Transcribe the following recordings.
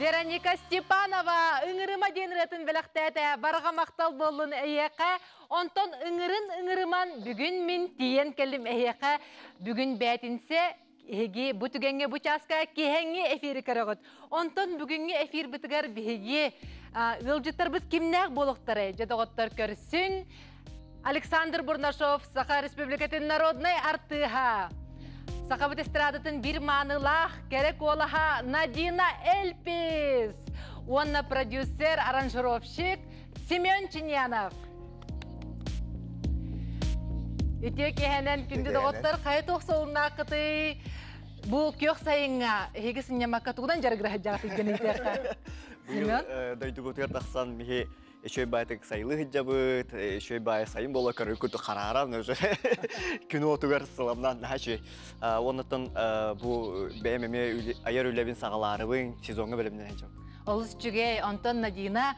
Вероника Степанова ыҥырыма диэн ырыатын бэлэхтээтэ. Барҕа махтал буоллун эйиэхэ. Онтон ыҥырын ыҥырыман бүгүн мин тиийэн кэллим эһиэхэ. Бүгүн бээтинсэ эһиги бу түгэҥҥэ бу чааска киэһэҥҥи эфири көрөҕүт. Онтон бүгүҥҥү эфирбытыгар биһиги ыалдьыттарбыт кимнээх буолуохтарай? Дьэ доҕоттор көрсүҥ. Александр Бурнашов, Саха Республикатын народнай артыыһа. Сахабыт эстрадатын биир маанылаах кэрэ куолаһа Надина Эльпис уонна продюсер, аранжировщик Семен Чиньянов. Үтүө киэһэнэн күндү доҕоттор, хайа туох солуннааххытый? Бу күөх сайыҥҥа эһиги сынньамакка тугунан дьарыгыра сылдьаҕытый диэн ыйытыахха. Семен? Дойдубутугар тахсан биһи үчүгэй баайтык сайылыы сылдьабыт, үчүгэй баай сайын буола көрөр курдук харааран уже күн уотугар сыламнаан наһаа үчүгэй. Уоннаттан бу бэйэм эмиэ айар үлэбин саҕалаарыбын сезоҥҥа бэлэмнэнэ сылдьабын. Олус үчүгэй. Онтон Надина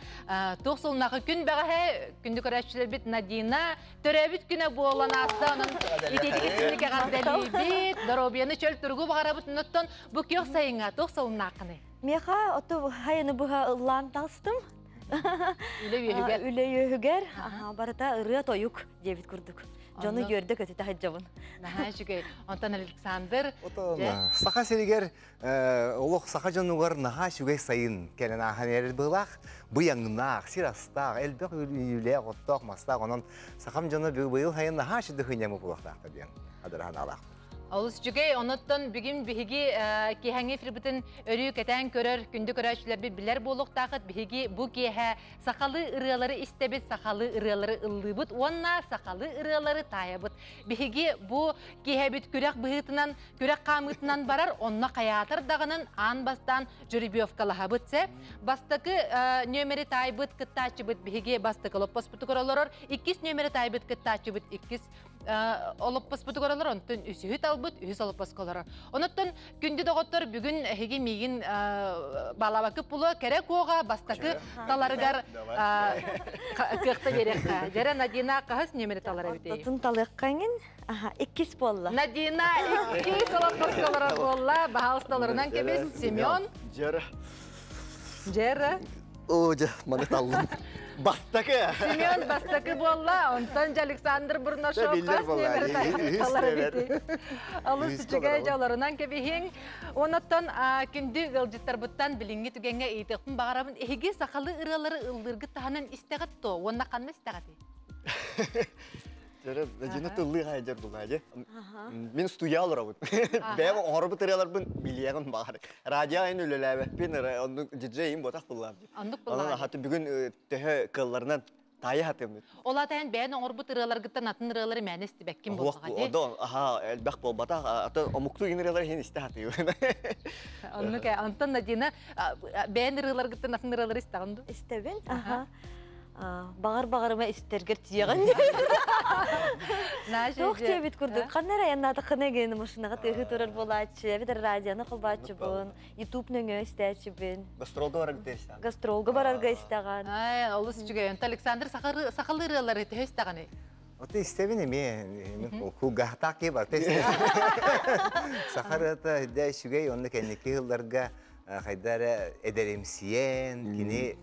туох сылнахы күн бэҕэһээ күндү көрөөччүлэрбит Надина төрөөбүт күнэ буолан ааста. Онон итиитик истинник эҕэрдэлиибит. Доруобуйаны чөл туругу баҕарабыт. Оннуттан бу күөх сайыҥҥа туох сылыннааххыный? Миэхэ оту хайаны быһа ыллаан таҕыстым. Үлэ үөһүгэр. Үлэ үөһүгэр барыта ырыа тойук диэбит курдук. Дьону үөрдэ көтүтэ сылдьабын. Наһаа үчүгэй. Онтон Александр Саха сиригэр олох саха дьонугар наһаа үчүгэй сайын кэлэн ааһан эрэр быһыылаах. Быйаҥнаах, сир астаах, элбэх үүнүүлээх, оттоох, мастаах. Онон сахам дьоно быйыл сайын наһаа үчүгэй хынньамы буолуохтаахтар диэн адараһан аалаахпын. Олус үчүгэй. Онуттан бүгүн биһиги киэһэҥҥи эфирбитин өрүү кэтээн көрөр, күндү көрөөччүлэрбит билэр буолуохтаахыт. Биһиги бу киэһэ сахалыы ырыалары истэбит, сахалыы ырыалары ыллыыбыт уонна сахалыы ырыалары таайабыт. Биһиги бу киэһэбит күрэх быһыытынан күрэх хаамыытынан барар, онно хайаатар даҕанан аан бастаан жеребьевкалаһабыт сэ. Бастакы нүөмэри таайбыт кыттааччыбыт биһиги бастакы олоппоспутугар олорор, иккис нүөмэри таайбыт кыттааччыбыт иккис олоппоспутугар олорор, онтон үсүһү талбыт үһүс олоппоско олорор. Онуттан күндү доҕоттор бүгүн эһиги миигин балабакы пулуа кэрэ куоҕа бастакы таларыгар кыахта биэриэххэ. Дьэрэ Надина хаһыс нүөмэри талар эбитий? Ортотун талыахха иҥин. Аха, иккис буолла. Надина иккис олоппоско олорор буолла. Баһаалыста олорунан кэбис. Семен. Дьэрэ. Дьэрэ. О, дьэ, маны таллым. Бастакы. Семен бастакы буолла. Онтон дьэ Александр Бурнашов хас нүөмэр талар эбитий? Олус үчүгэй дьолорунан кэбиһиҥ. Онуттан күндү ыалдьыттарбыттан билиҥҥи түгэҥҥэ ыйытыахпын баҕарабын. Эһиги сахалыы ырыалары ыллыыргыт таһынан истэҕит дуо? Уонна ханна истэҕитий? Дьэрэ, Надина тыллыы хаайдьар булаа дьэ. Мин студия олоробут. Бэйэм оҥоробут ырыаларбын билиэҕим баҕар. Радио айын үлэлээбэппин, оннук диджейим ботах буллаам. Оннук Онон буллаҕа. хаты бүгүн төһө кылларынан таайа хатыммыт. Ол аата эн бэйэн оҥорбут ырыаларгыттан атын ырыалары мээнэ истибэккин буоллаҕа дии. Одон, аха, элбэх буолбатах, атын омуктуу гин ырыалары иһин истэ хатыыбын. Оннук ээ. Онтон Надина бэйэн ырыаларгыттан атын ырыалары истэҕин дуу? Истэбин. Аха. Баҕар баҕарыма истэргэр тиийэҕин. Туох диэбит курдук, ханна эрэ айаннаатаххына гин машинаҕа тыаһыы турар буолааччы, эбэтэр радионы холбооччубун, ютуб нөҥүө истээччибин. Гастролга барарга истэҕин. Гастролга барарга истэҕин. Ай, олус үчүгэй. Онтон Александр сахалыы ырыалары төһө истэҕиний? Ото истэбин эмиэ, кулгаахтаах киһи барыта истэбин. Саха ырыата дэ үчүгэй, онно кэнники сылларга хайда эрэ эдэримсийэн, кини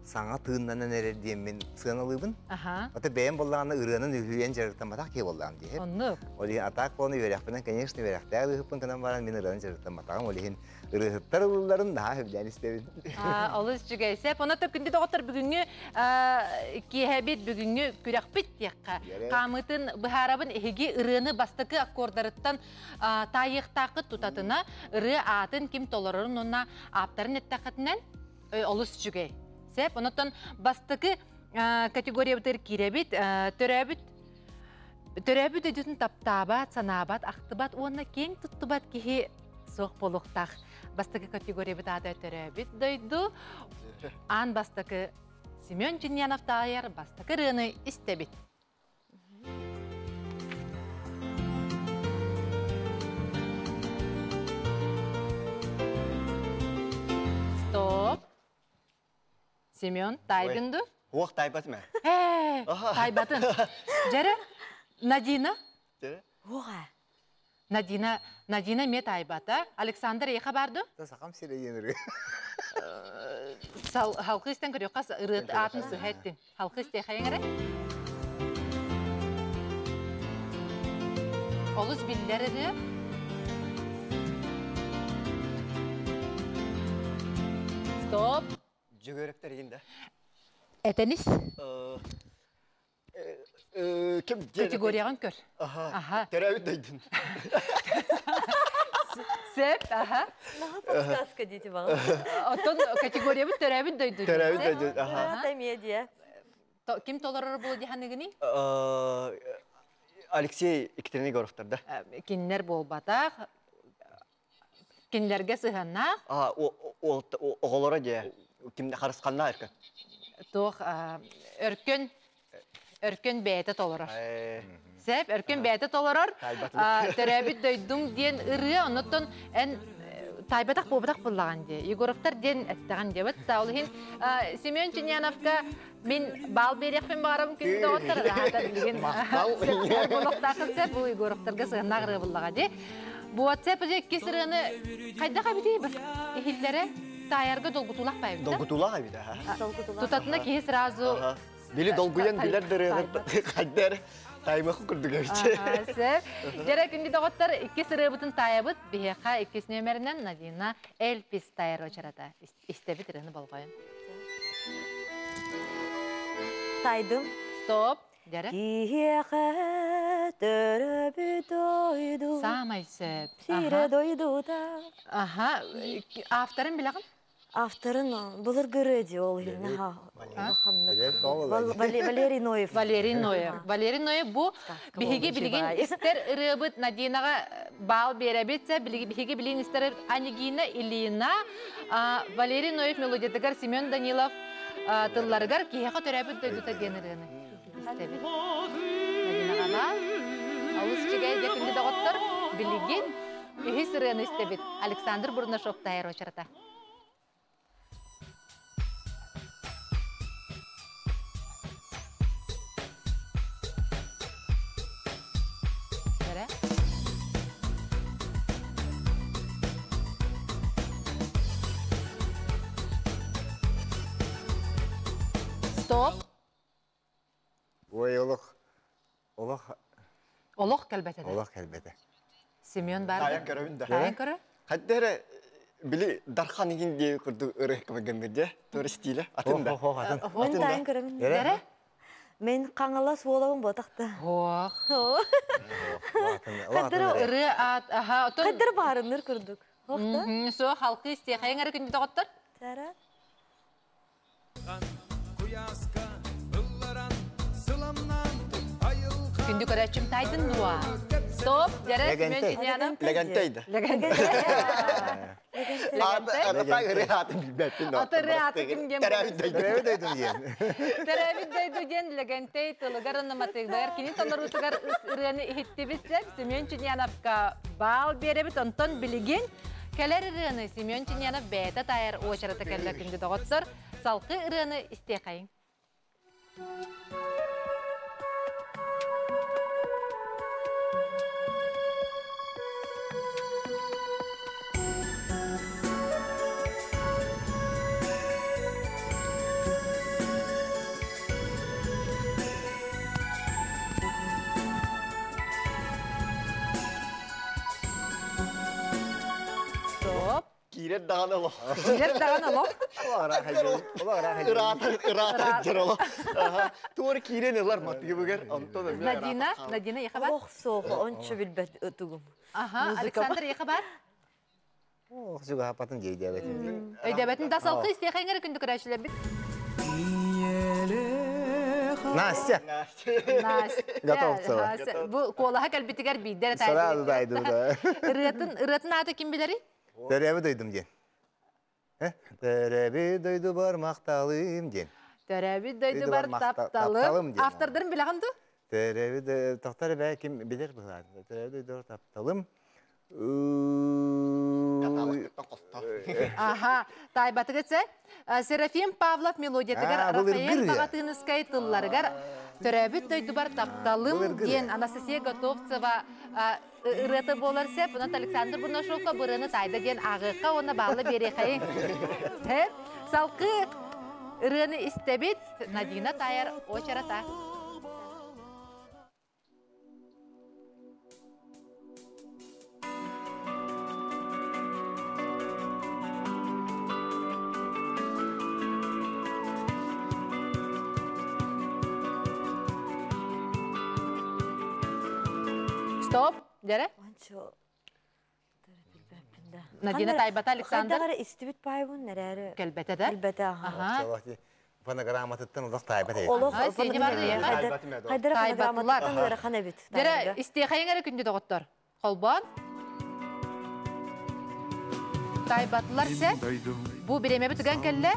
саҥа тыыннанан эрэр диэммин сыаналыыбын. Ата бэйэм буоллаҕына ырыанан үһүйэн дьарыктамматах киһи буоллаҕым дии. Оннук. Ол иһин атаак буолан үөрэхпинэн, конечно, үөрэхтээх ырыаһыппын гынан баран мин ырыанан дьарыктамматаҕым. Ол иһин ырыаһыттар ыллыларын наһаа сөбүлээн истэбин. Олус үчүгэй. Сөп. Онон күндү доҕоттор бүгүҥҥү киэһэбит, бүгүҥҥү күрэхпит диэххэ. Хаамыытын быһаарабын эһиги ырыаны бастакы аккордарыттан таайыахтааххыт тутатына ырыа аатын ким толорорун уонна ааптарын эттэххитинэн олус үчүгэй. Сөп. Онон бастакы категориябытыгар киирэбит. Төрөөбүт төрөөбүт дойдутун таптаабат, санаабат, ахтыбат уонна киэҥ туттубат киһи суох буолуохтаах. Бастакы категориябыт аата төрөөбүт дойду. Аан бастакы Семен Чиньянов таайар бастакы ырыаны истэбит. Стоп. Семен, тайдын ду? Уох тайбат мэ. Э, тайбатын. Жәрі, Надина? Уоға. Надина, Надина ме тайбата. Александр еха барды? Сахам сире енірі. Халқы истен көрі, қас ырыт атын сүхәттін. Халқы исте қайыңыры? Олус биллер ыры. Стоп. Жүгөрөктөр егин да. Этенис. Ким Категорияғын көр. Аха. Төрөөбүт дойдун. Сөп, аха. Наха подсказка дети баға. Отон категория бит төрөөбүт дойду. Төрөөбүт дойду, аха. Ата медиа. Ким толорор булу диханыгыни? Алексей Екатерина Егоровтар да. Киннер болбатах. Кинлерге сыһаннаах. А, оҕолоро дии. Ким харысханна өркөн. Туох өркөн өркөн бэйэтэ толорор. Сеп, өркөн бэйэтэ толорор. Төрөөбүт дойдум диэн ырыа, оннуттан эн тайбатах буобатах буллаган дии. Егоровтар диэн эттэҕин диэбит. Ол иһин Семен Чиньяновка мин баал биэриэхпин баҕарабын күндү доҕоттор. Аата билигин болохтаахын сеп, бу Егоровтарга сыһыннаах ырыа буллаҕа дии. Бу WhatsApp иккис ырыаны хайдах эбитий иһиллэре таайарга долгутуулах байбыт. Долгутуулах эбит, аха. Тутатына киһи сразу Били долгуйан билер дырыгын хайдар таймах курдук эбит. Сөп. Жара күндү доҕоттор иккис ырыабытын таайабыт. Биһиэхэ иккис нөмеринэн Надина Эльпис тайар очарата. Истэбит ырыаны болҕойун. Тайдым. Стоп. Жара. Киһиэхэ төрөөбүт дойду. Самай сөп. Сире дойдута. Аха. Авторын билэҕин? Авторын былыргы ди ол Валерий Ноев. Валерий Ноев. Валерий Ноев бу биһиги билигин истер ырыабыт Надинаға баал биэрэбит, биһиги билигин истер Анигина Ильина, Валерий Ноев мелодиятыгар Семен Данилов тылларыгар киһиэхэ төрөөбүт дойдута диэн ырыаны истэбит. Надинаҕа баал. Олус үчүгэй дьэ күндү доҕоттор билигин үһүс ырыаны истэбит. Александр Бурнашов тайар очарата. Стоп. Ой, олох. Олох. Олох кэлбэтэ. Олох кэлбэтэ. Семен бар. Тайан көрөбүн да. Тайан көрө. Хаддere били Дархан игин дии курдук ырык гынныр тур стиле атын да. Ох, атын. Мен тайан көрөбүн. Дere? Мен қаңала суолабын ботақта. Ох. Каддыр Ырыа ат, аха, отон. Каддыр барыныр курдук. Охта. Со халкы исте хайың ары күндү доҕоттор. Тара. Күндү көрөчүм тайдын дуа. Стоп, жара Семен Чиньянов. Легентейdi. Легентей. Ата ырыа атын билбэппин. Ата ырыа аты ким диэн Төрөөбүт дойду. Төрөөбүт дойду диэн. Төрөөбүт дойду диэн Легентей тылыгар ыннаматыгар кини толорутугар ырыаны иһиттибит Семен Чиньяновка баал биэрэбит, онтон билигин кэлэр ырыаны Семен Чиньянов бэйэтэ тайар очарата кэллэ күндү доҕоттор. Салкы ырыаны истиэхайын. Киирер даҕаны олох. Киирер даҕаны олох. Ыраатар, ыраатар дьэр олох. Туор киирен ылар матыыбыгар, онтон эмиэ Надина, Надина ехабар? Олох суох, ончу билбэт ытыгым. Аха, Александр ехабар? Ох, жүгәпатын дейдәбәтин. Өйдөбөтүн да салкы истиэхэҥэр күндү көрөөчүлэрбит. Настя. Настя. Готовцева. Бу куолаһа кэлбитигэр биирдэр Сразу дайду да. Ырыатын ырыатын аата ким билери? Төрөбү дойдум диэн. Төрөбү дойду бар макталым диэн. Төрөбү дойду бар тапталым. Автордарын билэҕин ду? Төрөбү тохтор бэ ким билер быһаар. Төрөбү дойду бар тапталым. Аха, тайбатыгыце. Серафим Павлов мелодиятыгар Рафаэль Баҕатыыныскай тылларыгар Төрөөбүт дойдубар тапталым диэн Анастасия Готовцева ырыата буолар сеп. Онон Александр Бурнашовка бырыаны тайда диэн ааҕыахха уонна баалла биэриэхэйиҥ. Салкы ырыаны истэбит Надина Тайар очарата. Стоп, Дере. Надина Тайбата Александр. Хайдагара истибит пайбын нэрээри. Кэлбэтэ да? Кэлбэтэ аха. Фонограмматыттан олох тайбат эбит. Олох Хайдара фонограмматыттан ыарахан эбит. Дере истиэхэйиҥ эрэ күндү доҕоттор. Холбоон. Тайбатылар сэ. Бу бириэмэбит ыган кэллэ.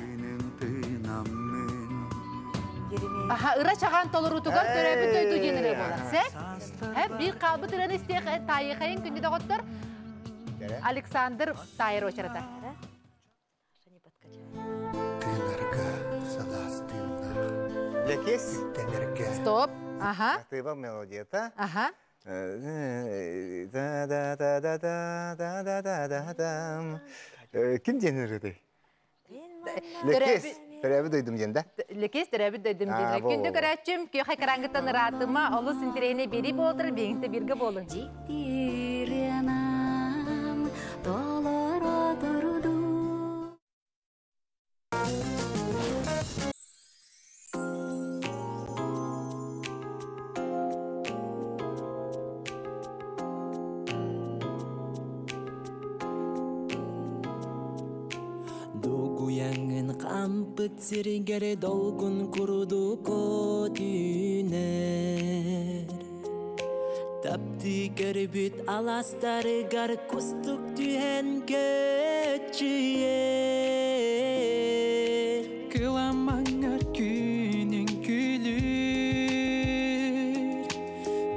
Аха, ыра чаҕаан толоруутугар төрөөбүт дойду диэн ырыа буолар. Сэ? Биир хаалбыт ырыаны истиэх таайыхайын күндү доҕоттор. Александр Тайыр очарата. Тыынарга сылаас тыыннаах. Лекес. Тэнэргэ. Стоп. Аха. Тыба мелодията. Аха. Да да да да да да да да да да. Ким диэн ырыатай? Лекес. Төрөөбүт дойдум диэн да? Лекес төрөөбүт дойдум диэн. Күндү көрөөччүм, күөх экрангыттан ыраатыма, олус интэриэһинэй биэрии буолтар, биэҥтэ бирге болуҥ. Жиктиренам толоро туруду. Дугуяңын кампыт сиригере долгун куруду көтүнер. Тапты көрбүт аластарыгар кустук түһэн көчүйер. Кыламаңар күнүн күлүр,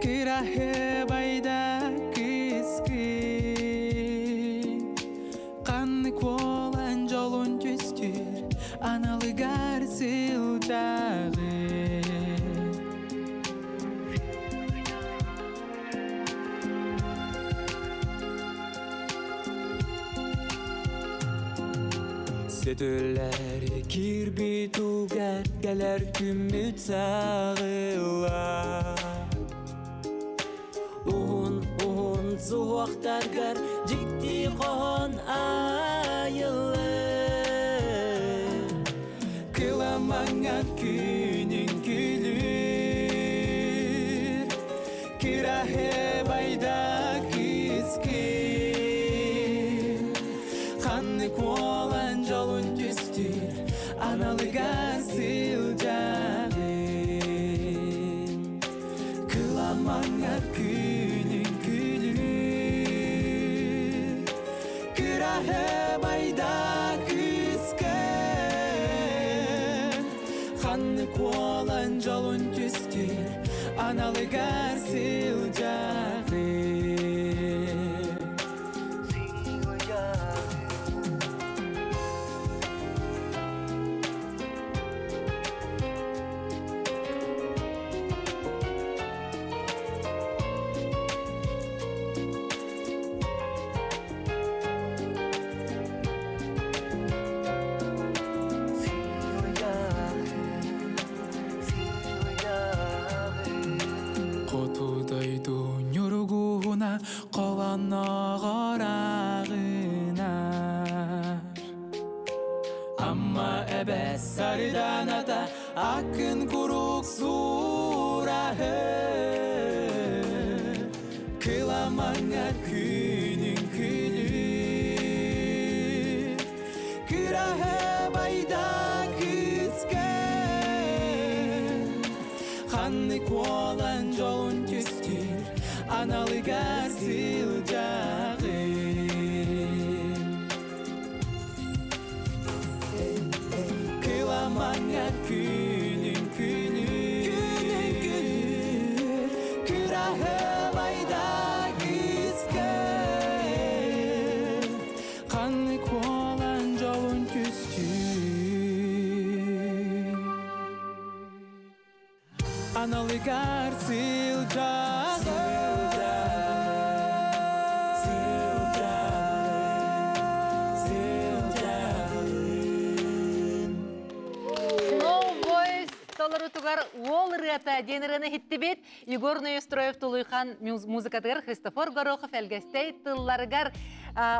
кырахы байда кыскын. Канны куолан жолун түстүр, аналыгар сылдагы. Сөтөлөр кирбит угар кэлэр күммүт сагыла. Уһун уһун суохтаргар жикти хоһон айылы. Кыламаңар күнүн күлүр, кырахы байда кыскын. Канны куолан жолун түстүр, аналыгар сылдьагын. Кыламаңар күнүн күлүр, кырахы байда кыскын. Канны куолан жолун түстүр, аналыгар сылдьагын. Аккын курук сураһы Кыламаңа күнүн күлүр Күрәһе байда күскә Ханны куолан жолун түстүр Аналыгар сылжагы Кыламаңа күнүн күнүр Күнүн күнүр Күрәһе байда күскә Ханны куолан жолун түстүр Аналыгар сылжагы Snow Voice толорутугар уол ырыата диэн ырыаны иһиттибит. Егор Неустроев Тулуйхан музыкатыгар Христофор Горохов Элгэстэй тылларыгар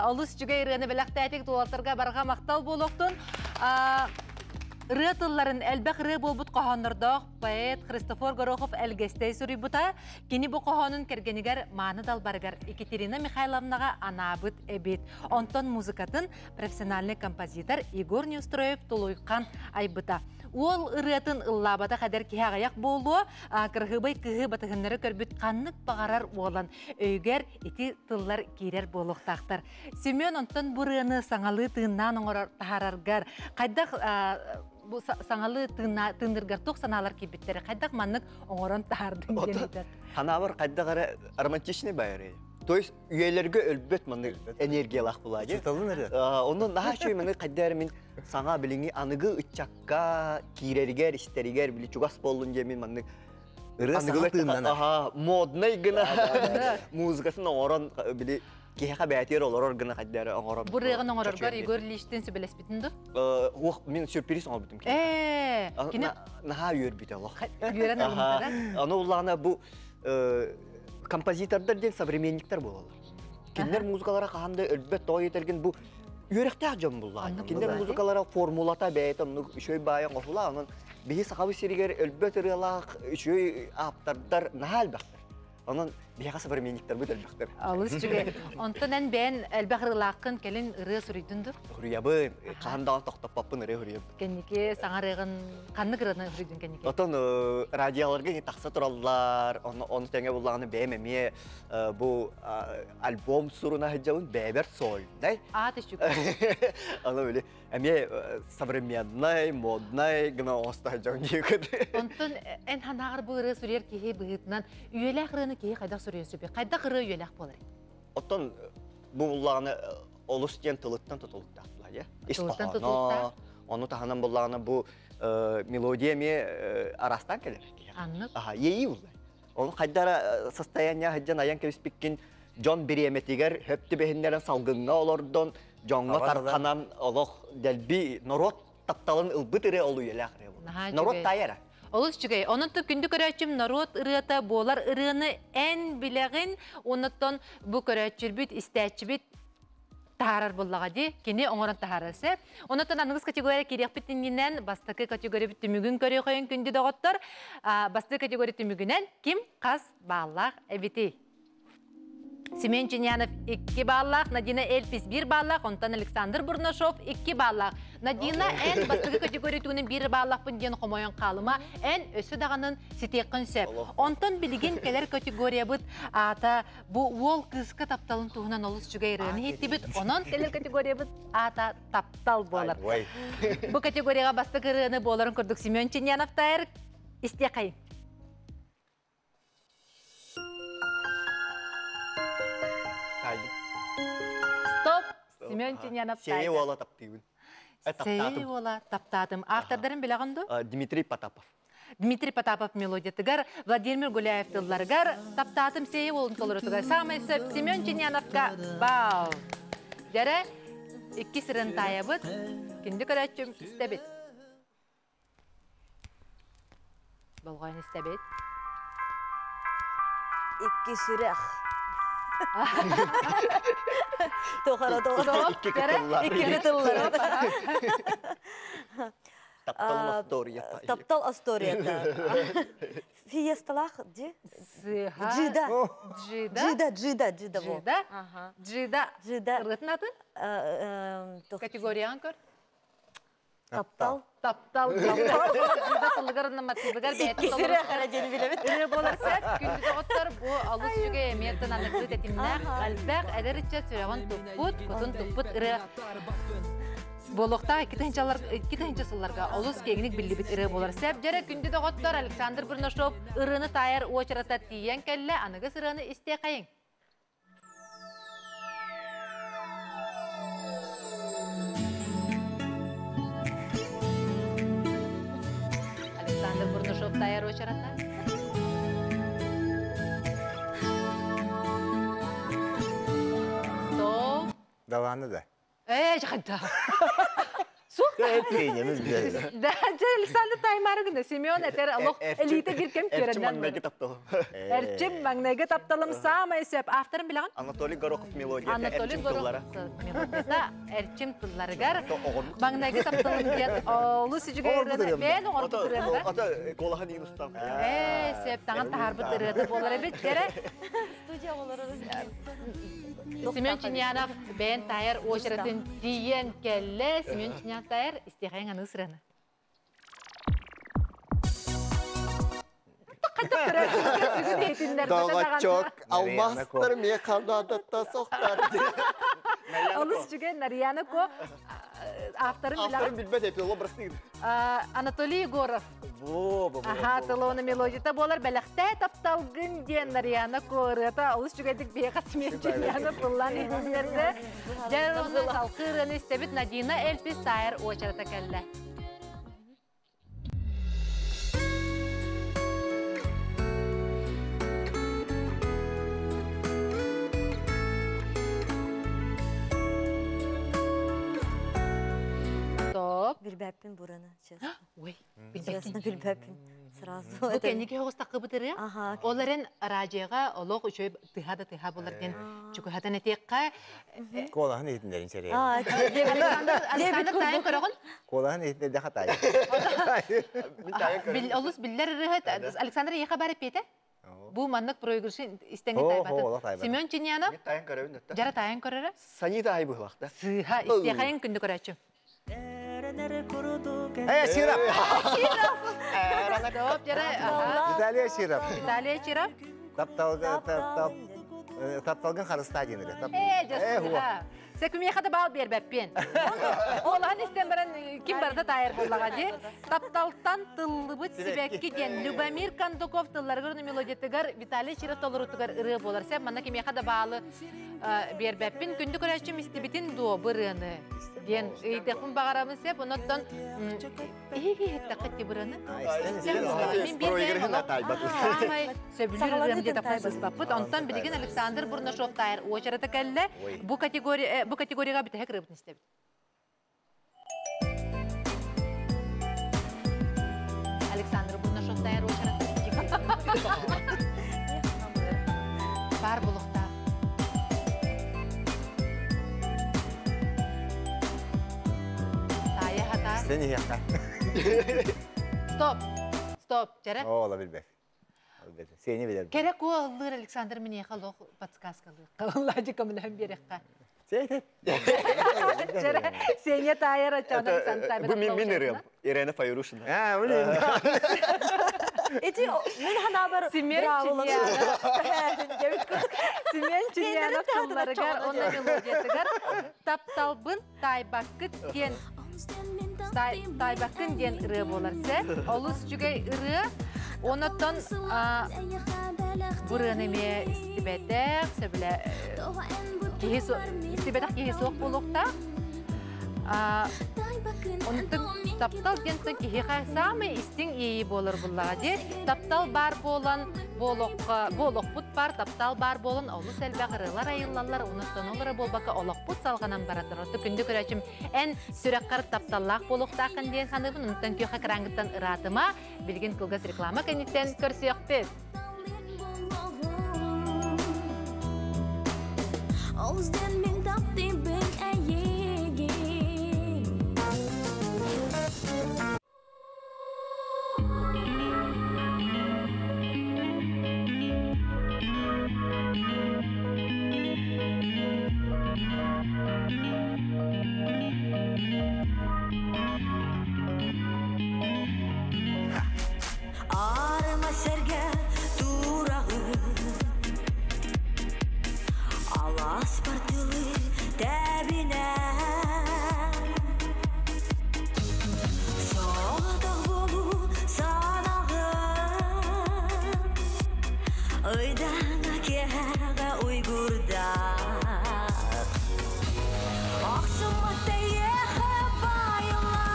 олус үчүгэй ырыаны бэлэхтээтик туолаттарга барҕа махтал буолуохтун. Ырыа тылларын элбэх ырыа буолбут хоһооннордоох поэт Христофор Горохов Элгэстэй суруйбута. Кини бу хоһоонун кэргэнигэр мааны далбарыгар Екатерина Михайловнаҕа анаабыт эбит. Онтон музыкатын профессиональный композитор Егор Неустроев Тулуйхан айбыта. Уол ырыатын ыллаабатах эдэр киһи аҕыйах буолуо, кырыһыбай кыһы батыһыннары көрбүт ханнык баҕарар уолан өйгөр ити тыллар киирэр буолуохтаахтар. Семен онтон бу ырыаны саҥалыы тыыннаан оҥорор таһаараргар хайдах бу саҥалыы тыынныргар туох санаалар киирбиттэрэ хайдах маннык оҥорон таһаардыҥ диэн ыйытар. Ханаабар хайдах эрэ романтичный байарый. То есть үйэлэргэ өлбөт маннык энергиялаах булаа дии. Учууталын эрэ. Онон наһаа үчүгэй маны хайда эрэ мин саҥа билиҥҥи аныгы ыччакка киирэригэр, истэригэр били чугас буоллун диэн мин маннык Ырыа саҥа тыыннанар. Аха, моднай гына музыкасын оҥорон били киһиэхэ бээтиэр олорор гына хайда эрэ оҥорон. Бу ырыаҕын оҥороргор Егор Ильичтин сүбэлэспитин ду? Уох, мин сюрприз оҥорбутум кини. Ээ, кини Наһаа үөрбүтэ олох. Үөрэн ылыммытара. Аны уллаҕына бу композитордар диэн современниктар буолаллар. Кинилэр музыкалара хаһан да өлбөт тоҕо диэтэргин бу үөрэхтээх дьон буллаҕа. Кинилэр музыкалара формулата бэйэтэ оннук үчүгэй баайа оҥоһулаа. Онон биһи сахабыт сиригэр өлбөт ырыалаах үчүгэй ааптардар наһаа элбэхтэр. Онон биһиэхэ современниктарбыт элбэхтэр. Алыс үчүгэй. Онтон эн бэйэн элбэх ырыалааххын кэлин ырыа суруйдун дур? Суруйабын. Хаһан даҕаны тохтоппоппун ырыа суруйабын. Кэнники саҥа ырыаҕын ханнык ырыаны суруйдун кэнники? Отон радиоларга тахса тураллар, ону ону тэҥэ буллаҕына бэйэм эмиэ бу альбом суруна сылдьабын бэйэбэр сольнай. Аат үчүгэй. Аны били эмиэ современнай, моднай гына оҥосто сылдьабын диэкит. Онтон эн санааҕар бу ырыа суруйар киһи быһыытынан үйэлээх ырыаны киһи хайдах суруйан сөбүй? Хайдах ырыа үйэлээх буолар? Оттон бу буллаҕына олус диэн тылыттан тутулуктаах буолар, Ис Тылыттан хоһооно, тутулуктаах. ону таһынан буллаҕына бу мелодия эмиэ араастаан кэлэр. Аннык. Аха, иэйии буллар. Ону хайдара состояние сылдьан айан кэбиспиккин дьон бириэмэтигэр хөп түбэһиннэрэн салгыҥҥа олордон, дьоҥҥо тарханан олох дэлби норуот тапталын ылбыт ырыа ол үйэлээх ырыа буолар. Норуот таайара. Олус үчүгэй. Онон күндү көрөөччүм норуот ырыата буолар ырыаны эн билэҕин, оннуттан бу көрөөччүрбүт, истээччибит таһаарар буоллаҕа дии. Кини оҥорон таһаарар сөп. Оннуттан аныгыс категория киириэхпит иннинэн бастакы категория түмүгүн көрүөхөйүн күндү доҕоттор. Бастакы категория түмүгүнэн ким хас бааллаах эбитий? Семен Чинянов 2 баллаах, Надина Эльпис 1 баллаах, онтон Александр Бурнашов 2 баллаах. Надина эн бастакы категория түгүнэн 1 баллаахпын диэн хомойон хаалыма, эн өссө даҕанын ситиэххин сөп. Онтон билигин кэлэр категориябыт аата бу уол кыыска тапталын туһунан олус үчүгэй ырыаны иһиттибит. Онон кэлэр категориябыт аата таптал буолар. Бу категорияҕа бастакы ырыаны буоларын курдук Семен Чинянов тайар истиэхэй. Стоп! Семен Тинянов Сее уола таптыыбын. Сее уола таптаатым. Автордарын билэҕин ду? Дмитрий Потапов. Дмитрий Потапов мелодиятыгар, Владимир Гуляев тылларыгар таптаатым сее уолун толорутугар самай сөп Семен Чиняновка бал. Дьэрэ, икки сырын таайабыт, күндү көрөөччүм истэбит. Болҕойон истэбит. Икки сүрэх. Туохара туохара. Икки кытыллар. Икки кытыллар. Таптал историята. Таптал историята. Фиесталах ди? Джида. Джида. Джида, джида, джида. Джида. Джида. Джида. Ырытын атын? Категориян көр? Таптал. Таптал. Таптал. Джида тылыгар наматыбыгар бәйті Иккисире хараден билебит. Ыры болар сәп, күндү доғыттар бу алыс жүге эмиеттен аныгы тетимнәк, әлбәк әдәріччә сүрәгін туппут, кутун туппут ыры. Болоқта 2 сылларга олус кеңник биллибит ыры болар сәп. Жара күндү доғыттар Александр Бурнашов ырыны тайыр очарата тиен кәлле аныгы сырыны исте қайын. Александр Бурнашов тайыр очарата. Стоп. Даланы да. Жақында. Суқ. Тренерimiz bilеді. Да, Александр Таймарыгында Семен әтер алох элита бир кем Эрчим кереннен. маңнайгы тапталым. Эрчим маңнайгы тапталым самай сөп. Авторын билеген? Анатолий Горохов мелодия. Анатолий Эрчим тыллары. Горохов мелодията Эрчим тылларыгар маңнайгы тапталым диэн олус үчүгэй мен оҥорбут ырыата. Ата колахан иин устам. Сөп таңан таһарбыт ырыата буолар эбит. Дьэрэ Студия олар. Семен Чинянов бэйэн тайар очератын тиийэн кэллэ. Семен Чинянов тайар истиэхэйэн аны сыраны. Дағачок алмастыр механадатта соқтар. Олус үчүгэй Нарияна ко авторын Авторын билеген. билбет эпи, ол образны. Анатолий Егоров. Во, во, во. Аха, тылоны мелодията болар бәләхтә тапталгын диэн Нарияна ко ырыата олус үчүгэйдик биэхэ Семен Чинянов ыллаан иһитиннэрдэ. Дьэ, онно салкы ырыаны истэбит Надина Эльпис тайыр очарата кэллэ. Стоп. Билбәппин бураны, честно. Ой, Честно, билбәппин. Сразу. Бу кэнники хоҕус бытыры. Ага. Оларын радиоға олох үчөй тыха да тыха болар диэн чукухатан этиэкка Колахан етіндерін серия. А, Александр Александр тайын көрөҕүн. Колахан етіндерді хатай. Олус биллер ырыһыт Александр еха бар эпиэтэ. Бу маннык проигрышын истеңге О, тайбатын. олох тайбатын. Семен Чинянов Тайын көрөбүн өттө. жара тайын көрөрө. Санита ай быһлахта. Сыха истиэхайын күндү көрөчү. Э, Ширап. Стоп, жара. Аха. Виталий Ширап. Виталий Чиров. Тапталгын харыста дейін. Э, жасыха. Секүмиэхэ да баал биэрбэппин. Олаһан истэн баран ким барда тайыр буоллаҕа дии. Тапталтан тыллыбыт сибэкки диэн Любомир Кондуков тылларыгар мелодиятыгар Виталий Чиров толорутугар ырыа буолар. Сен манна кимиэхэ да баалы биэрбэппин. Күндү көрөөччүм истибитин дуо бырыаны диэн ыйытыахпын баҕарамын сеп. Онуттан иһи-иһиттэххит ти бырыаны. Мин биир бэйэм олох саамай сөбүлүүр ырыам диэн таппын сыспаппыт. Онтон билигин Александр Бурнашов тайыр очарата кэллэ. Бу категория бу категорияга бүтэһик ырыабытын истэбит. Александр Бурнашов тайыр очарата. Бар булукта. Тая хата. Сен яққа. Стоп. Стоп. Жара. О, ола билбек. Сени билер. Керек о аллыр Александр минеха лох подсказкалы. Каллади камлахам берекка. Сен. Жара сене тайыр ачан Александр тайыр. Бу мин мин ырыам. Ирена Файрушина. А, блин. Эти мен ханабар Семен Чинянов. Семен Чинянов тылларыгар, онна мелодиятыгар тапталбын тайбаккыт диэн тайбаккын диэн ырыа болар се. Олус үчүгэй ырыа. Онотон бу ырыаны эмиэ истибэтэх, сөбүлэ киһи истибэтэх киһи суох буолуохтаах. Онтун таптал диэнтэн киһиэхэ саамай истиҥ иэйии буолар буллаҕа дии. Таптал бар буолан буолуохпут бар, таптал бар буолан олус элбэх ырыалар айыллаллар, онуттан олоро буолбакка олохпут салҕанан баратар. Отту күндү көрөөчүм эн сүрэххэр тапталлаах буолуохтааххын диэн саныыбын, онтон күөхэ кыраангыттан ыраатыма, билигин кылгас реклама кэнниттэн көрсүөхпүт. Олзден мен таптым бен әйегин. Сәрге турағы Алас партылы тәбіне Соғатақ болу санағын Ойдан акеға уйгурдақ Ақсыматта еха байыла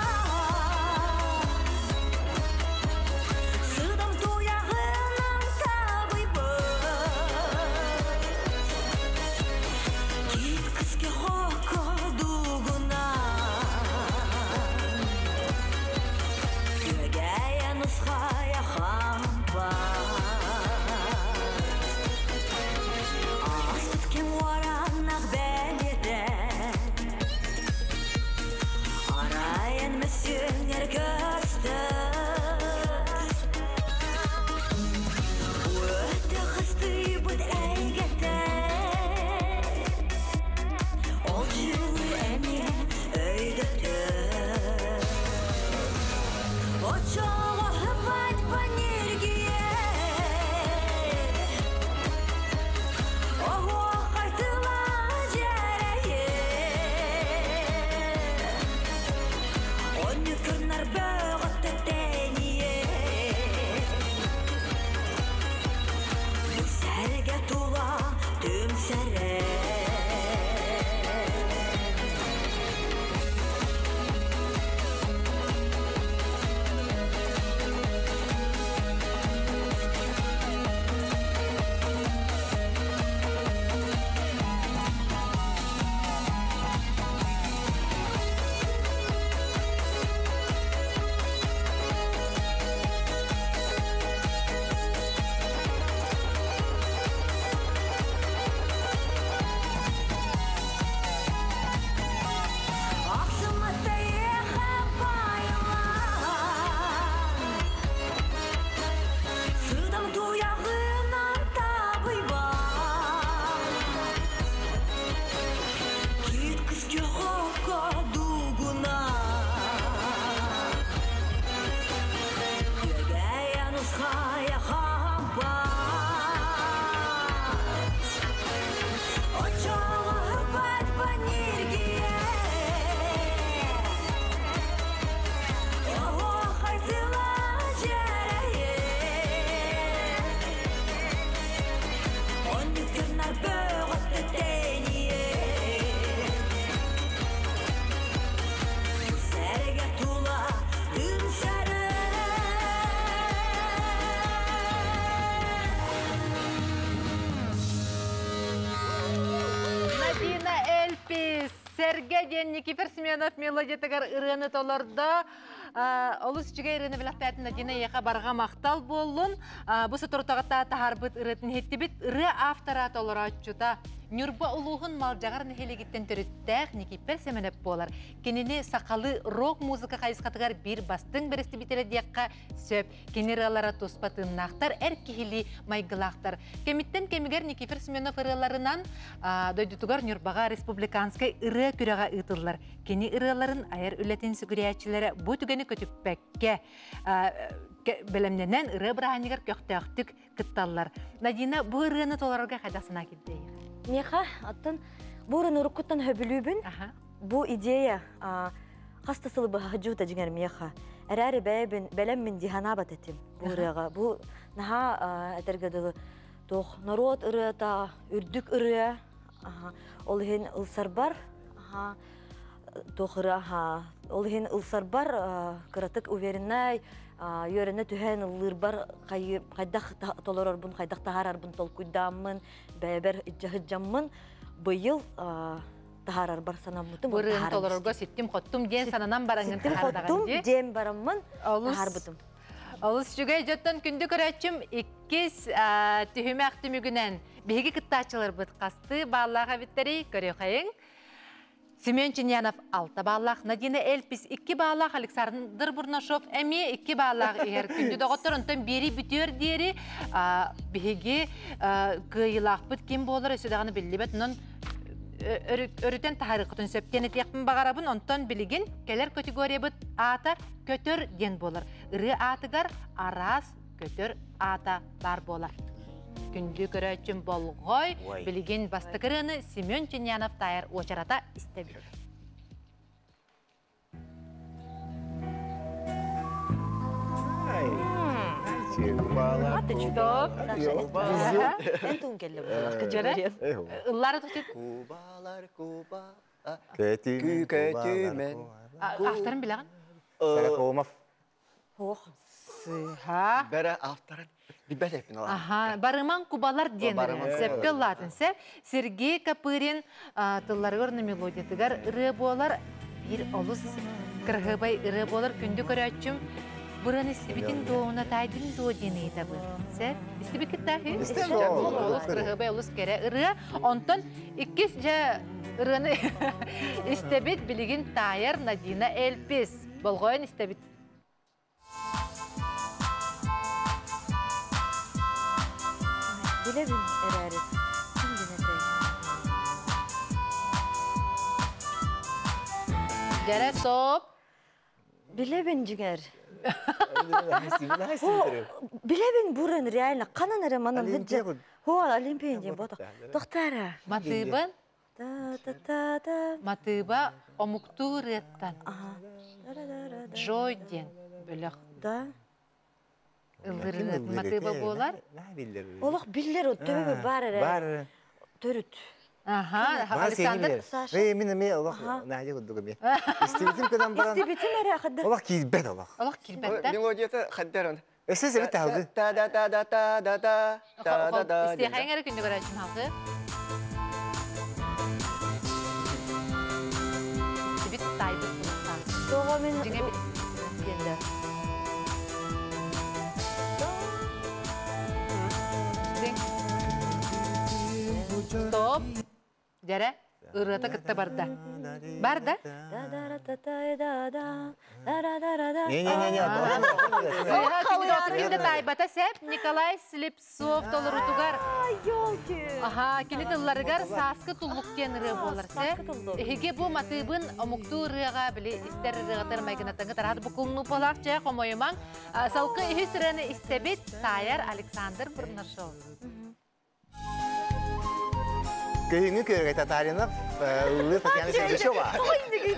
Сыдам туяғынан табыйбыт Кит кіске хоко дугуна Күгәйә нұсқая хампа Ас біткен оранақ бәледе Арайын мүсіңер көсті Өте қысты бұд әйгеті Ол жылы әме өйдөтті Очоға хыбат панергие Ого қайтыла жарайы Онны кырнар бөгөттө тэние Сәрге тула түмсәрэ Ақсыматта еха байыла Сыдам туяғынан табыйба Кит кіске хоко дугуна Күгәйә нұсқая хампа Очоға хыпат панергие Ого қайтыла жарайы Онны кырнар бөгөттө тэние Сәрге тула түмсәрі Надина Эльпис, Серге диэн Никифор Семенов мелодиятыгар ырыаны толордо. Олус үчүгэй ырыаны билэхтээтин Надина эйиэхэ барҕа махтал буоллун. Бу соторутааҕыта таһаарбыт ырыатын иһиттибит. Ырыа автора толорооччута Ньурба улууһун Малдьаҕар нэһилиэгиттэн төрүттээх Никиппер Сэмэнэп буолар. Кинини сахалыы рок-музыка хайысхатыгар биир бастыҥ бэрэстэбиитэлэ диэххэ сөп. Кини ырыалара туспа тыыннаахтар, эр киһилии майгылаахтар. Кэмиттэн кэмигэр Никифор Семенов ырыаларынан дойдутугар Ньурбаҕа республиканскай ырыа күрэҕэ ыытыллар. Кини ырыаларын айар үлэтин сүгүрүйээччилэрэ бу түгэни көтүппэккэ бэлэмнэнэн ырыа бырааһынньыгар көхтөөхтүк кытталлар. Надина, бу ырыаны толорорго хайдах санаа киирдэй? Меха, аттан бурын уруккуттан хөбүлүүбүн. Бу идея хаста сылы баһаджута жиңер меха. Эрэри бэйбин бэлэммин диханабат этим бу ырыага. Бу наха этергедылы тох народ ырыата, үрдүк ырыа. Ол иһин ылсарбар, тох ырыа, ол иһин ылсарбар кыратык увереннай, үөрэнэ түһэн ыллыырбар хайдах толорорбун, хайдах таһаарарбын толкуйдааммын, бэйэбэр ижжаһыджаммын быйыл таһаарарбар санаммытым. Бу ырыаны толорорго ситтим-хоттум диэн сананан бараҥҥын Ситтим таһаардаҕын хоттум дии. диэн бараммын Олус таһаарбытым. Олус үчүгэй дьоттон күндү көрөөччүм иккис түһүмэх түмүгүнэн биһиги кыттааччыларбыт хастыы бааллаах эбиттэрий көрүөхайыҥ. Семен Чиньянов алта бааллаах, Надина Эльпис икки бааллаах, Александр Бурнашов эмиэ икки бааллаах иһэр. Күндү доҕоттор, онтон биэри бүтүөр диэри биһиги кыайыылаахпыт ким буолар өссө даҕаны биллибэт. Онон өрүтэн таһаарыаххытын сөп диэн этиэхпин баҕарабын. Онтон билигин кэлэр категориябыт аата көтөр диэн буолар. Ырыа аатыгар араас көтөр аата баар буолар. Күндү көрөөччүм болҕой, билигин бастакы ырыаны Семен Ченянов таайар уочарата истэбит. Стоп. Эн туун кэллэ буолар кычырыйан. Ыллары тутут. Кубалар, куба. Көтүмэн. Көтүмэн. Авторын билэҕин? Сорокоумов. Ох. Сыха. Бәрі авторын билбэт эппин ола. Аха, барыман кубалар диэн Барыман сепке ыллаатын сеп. Сергей Копырин тылларыгар мелодиятыгар ырыа буолар, бир олус кырһыбай ырыа буолар күндү көрөөччүм. Бұрын истибитин дуоуна тайдын дуо диэн ыйытабын. Сеп, истибикит тахи? Олус кырһыбай, олус кере ырыа. Онтон иккис же ырыаны истебит билигин тайар Надина Эльпис. Болғойын истебит. Билебин эрээри. Ким генетэй? Жере топ. Билебин жигер. Билебин бурын реально канан эре манан хыджа. Хо Олимпия ден ботак. Токтара. Матыбын, Та та та та. матыба омуктуу ырыаттан. Ага. Да-да-да-да. Жой диэн бөлөх Да. ыллырыат матыба буолар. Олох биллер о төбө бар эре. Бар. Төрүт. Аха, Александр. Саша. Эй, мин эме олох наадя курдук эме. Истибитим кыдан баран. Истибитим эре хадда. Олох киирбэт олох. Олох килбетте. Мелодията хаддарон. Өсө себет тахалгы. Та да та да та да та та да да. Истиэхэҥ эрэ күндү көрөөччүм халгы. Истибит тайбыт булуктаах. Тоҕо мен Дьиҥэ бит. Генде. Дьиҥ. Стоп. Дьэрэ, ырыата кытта барда. Барда? Да-да-да-да-да-да. Да-да-да-да-да. Не-не-не-не. Сыха күндү тайбата сеп Николай Слепцов толорутугар. Ёлки. Аха, кини тылларыгар сааскы туллук диэн ырыа буолар сеп. Сааскы туллук. Эһиги бу матыыбын омуктуу ырыаға били истер ырыагатар майгынатаңы тарат букулну полах чэ хомойумаң. Салкы иһис ырыаны истебит таяр Александр Бурнашов. Көһүңү көргө Татаринов, ыллы Татьяна Сергачева.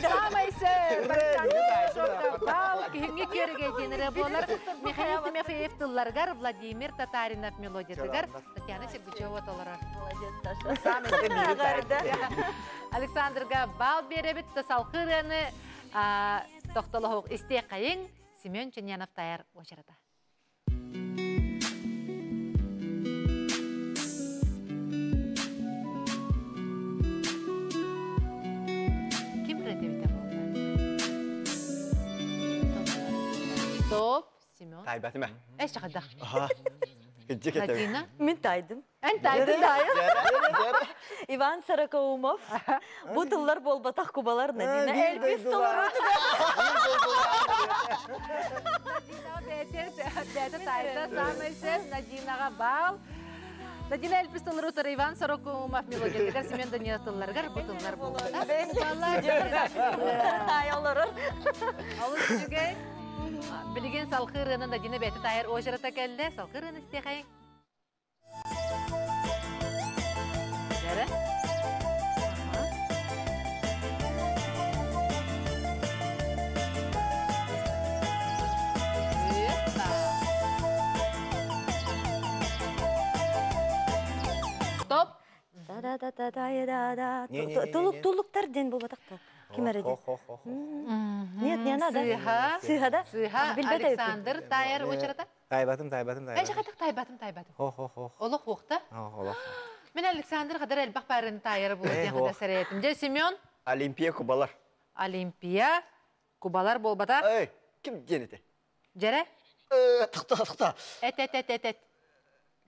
Самай сэр, Александр Бал, киһиңи көргө диэн ырыа буолар. Михаил Тимофеев тылларыгар Владимир Татаринов мелодиятыгар Татьяна Сергачева толорор. Молодец, Саша. Самай Александрга бал беребит салкы ырыаны тохтолоһук истиэххэйиҥ Семен Ченянов таяр уочарата. Ким ырыа буолла? Стоп, Семен. Тайбатыма. Эш чахадах. Аха. Кыджык этем. Надина. Мен тайдым. Эн тайдын. Иван Сорокоумов. Бу тыллар болбатах кубалар Надина Эльпис толору. Бәті тайда самай сәп Надинаға бал. Надина Эльпис толору Иван Сорокоумов мелодиятыгар Семен Данилов тылларыгар бу тыллар болбатах кубалар. Тай олорор. Алыс үчүгэй. Билеген салқы ырыаны Надина бәті тайыр ожырата кәлді. Салқы ырыаны истехайын. Жәрі? Стоп. Да-да-да-да-да-да. Не-не-не-не. Тулук тулуктар ден болбатах та. Ким эре ден? Нет, не она, да? Сыха. Сыха, да? Сыха. Билбет эбиппин. Александр тайыр очырата. Тайбатым, тайбатым, Эш тайбатым. хатык тайбатым, тайбатым. Хо-хо-хо. Олох уохта. Олох. Мен Александр қадар әлбақ барын тайыр бұл Э, ден қадар ох. сәретім. Же Семен, Олимпия кубалар. Олимпия, кубалар болбата. Эй, ким денете? Жере, Тохта, тохта. эт, эт, эт, эт, эт.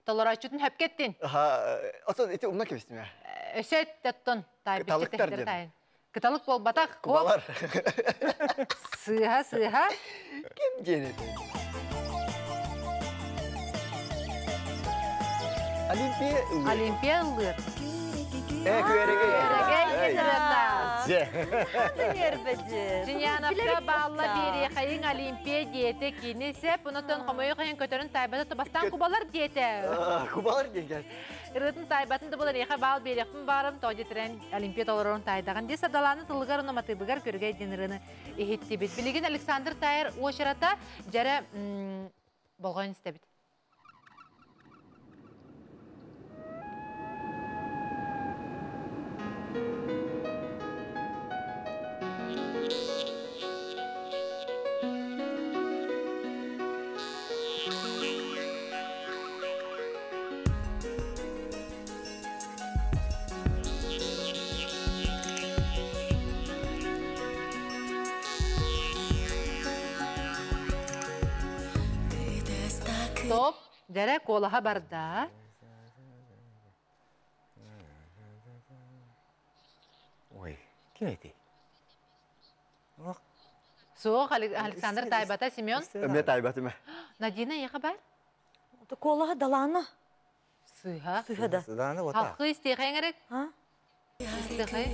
Толорачутун хөп кеттин. Аха, отон ити умна кебистим я. Өсөт теттон. Кыталыктар дедим. Кыталык болбатах. Кубалар. Сыха, сыха. Ким денете? Олимпия. Олимпия ылыр. Э, күөрегей. Күөрегей ырыата. Жиняновка балла биэриэхэйиҥ Олимпия диэтэ кини сеп, онотон хомойуох иһин көтөрүн таайбата тубастаан кубалар диэтэ. Кубалар диэн. Ырыатын таайбатын да буолар эйиэхэ баал биэриэхпин баарым, тоҕо диэтэрэн Олимпия толорорун таайдаҕын дии Сардалааны тылыгар уонна матыыбыгар көрүгэй диэн ырыаны иһиттибит. Билигин Александр Тайер уочарата дьэрэ болҕойон истэбит. Стоп. Дьэрэ куолаһа барда. Ой, ким эти? Суох, Александр таайбата, Семен? Эмиэ таайбатым. Надина, эйиэхэ бар? Куолаһа Далаана. Сыыһа. Сыыһа да. Сыдааны бота. Халкы истиэхэйиҥ эрэ. Истиэхэй.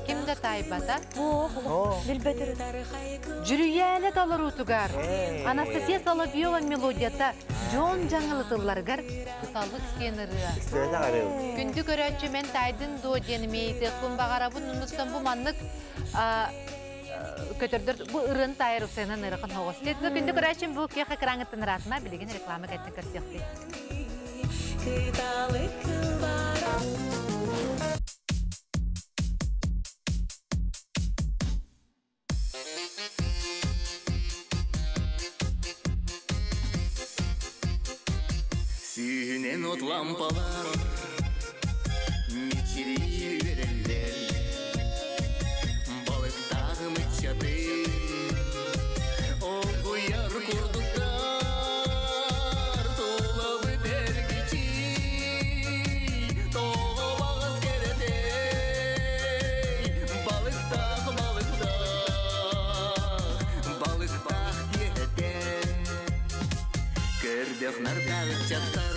Ким да таайбата. Билбэтир. Дьүрүйээлэ толоруутугар Анастасия Соловьева мелодията дьон дьаҥылытылларыгар кыталык диэн ырыа. Күндү көрөөччү мен таайдын дуо диэн миэйдиэхпин баҕарабын. Оннуттан бу маннык көтөрдөр бу ырыаны таайар уксайынан ыарахан хоҕус. Күндү көрөөччүм бу киэхэ экраҥыттан ыраатыма билигин реклама кэттин көрсүөхпүт. Сүүһүнэн от лампалар мичирии үөрэллэр Балыктааҕы мыччаты Огуйар курдуктар Тулабыт эргичий Тоҕо баҕас кэрэтэй Балыктаах, балыктаах Балыктаах киэһэтэ Көрдөх нардаах ыччаттар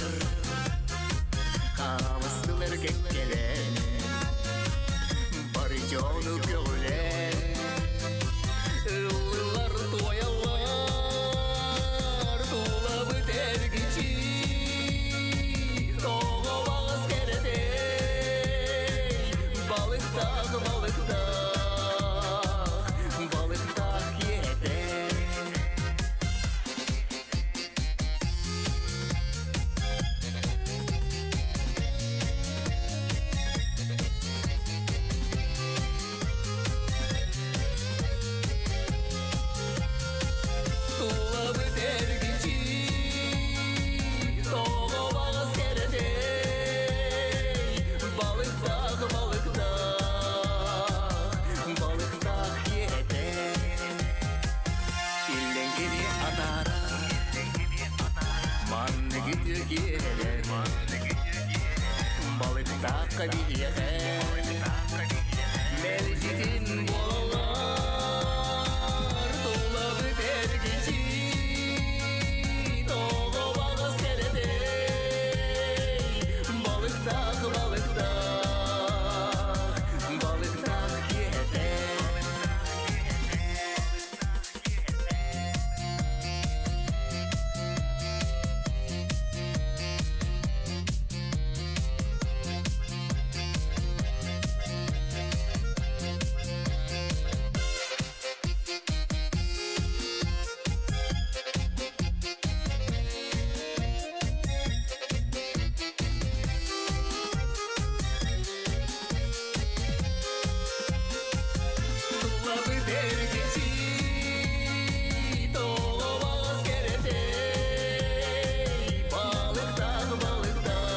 Хаамыстылар кэккэлээн Бары дьону көҕүлээн Ыллылар туойаллар Тулабыт эргичий Тоҕо баҕас кэрэтэй Балыктаах, балыктаах Балыктаах киэһэтэ Тулабыт эргичий Тоҕо баҕас кэрэтэй Балыктаах, балыктаах Балыктаах киэһэтэ Иллэҥ кини атаара Манныгы киэһэлэр Балыктаахха биһиэхэ Мэлдьитин буолаллар Тулабыт эргичий Тоҕо баҕас кэрэтэй Балыктаах, балыктаах Балыктаах киэһэтэ Тулабыт эргичий Тоҕо баҕас кэрэтэй Балыктаах, балыктаах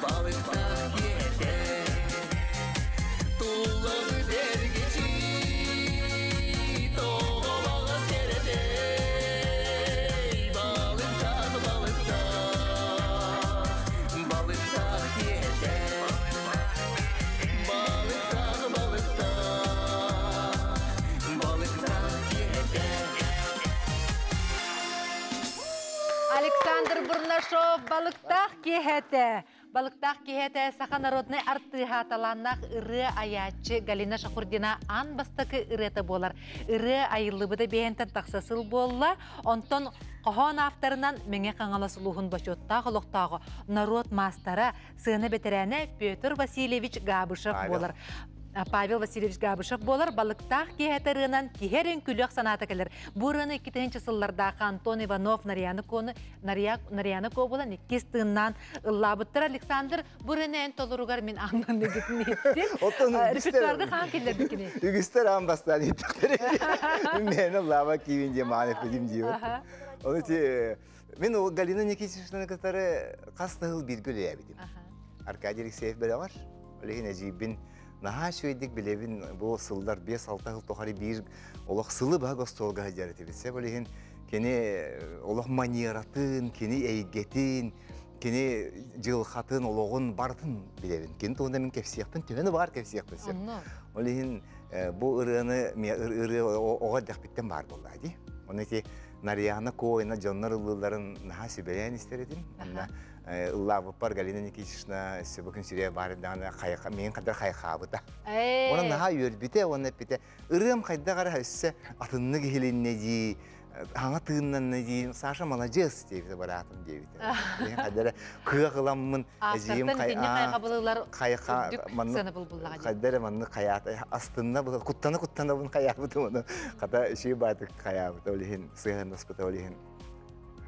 Балыктаах киэһэтэ Тулабыт эргичий Тоҕо баҕас кэрэтэй Балыктаах, балыктаах Балыктаах киэһэтэ Балыктаах, балыктаах Балыктаах киэһэтэ Александр Бурнашов балыктаах киэһэтэ. Балыктаах киһиэтэ саха народнай артыыһа талааннаах ырыа айааччы Галина Шахурдина аан бастакы ырыата буолар. Ырыа айыллыбыта биһэнтэн тахса сыл буолла. Онтон хоһоон авторынан Мэҥэ Хаҥалас улууһун бочуоттаах олохтооҕо, норуот маастара, сыана бэтэрээнэ Петр Васильевич Габышев буолар. Павел Васильевич Габышев буолар балыктаах киэһэтэ ырыанан киһи эрин күлүөх санаата кэлэр. Бу ырыаны 2000 сыллардаахха Антон Иванов Нарьяна Кону Нарьяна Ко буолан иккис тыыннаан ыллаабыттар. Александр бу ырыаны эн толоругар мин ааннан нэгитин иһиттим. Репертуарга хаан киллэрбиккини? Үгүстэр аан бастаан иһиттэхтэрэ. Мин мээнэ ыллаабат киибин диэн маан эппитим диибин. Оны ти Мин ол Галина Никитичнаны кытары хас да сыл бииргэ үлэлээбитим. Аркадий Алексеев бэлэҕэр. Ол иһин эдьиийбин наһаа үчүгэйдик билэбин. Бу сыллар 5-6 сыл тухары биир олох сылы быһа гостуолга сылдьар этибит. Ол иһин кини олох манератын, кини эйгэтин, кини дьылҕатын, олоҕун барытын билэбин. Кини туһунан мин кэпсиэхпин, төһөнү баар кэпсиэхпин сөп. Ол иһин бу ырыаны ырыа оҕо эрдэхпиттэн баар буолла дии. Оны ити Нарьяна Коина дьоннор ыллыылларын наһаа сүбэлээн истэр этим. Онно ыллаабыппар Галина Никитична өссө бу күн сирэ баар даҕаны хайха миин хадar хайхаабыта. Онон наһаа үөрбүтэ уонна эппитэ ырыам хайдах эрэ өссө атыннык иһилиннэ дии хаҥа тыыннанна дии Саша маладьыас диэбитэ бараатым диэбитэ. Хайдара кыах ыламмын эдьиийим хайха маннык хайдара маннык хайаата астынна куттана куттанабын хайаабытым ону хата үчүгэй баатык хайаабыта ол иһин сыһыаннаспыта ол иһин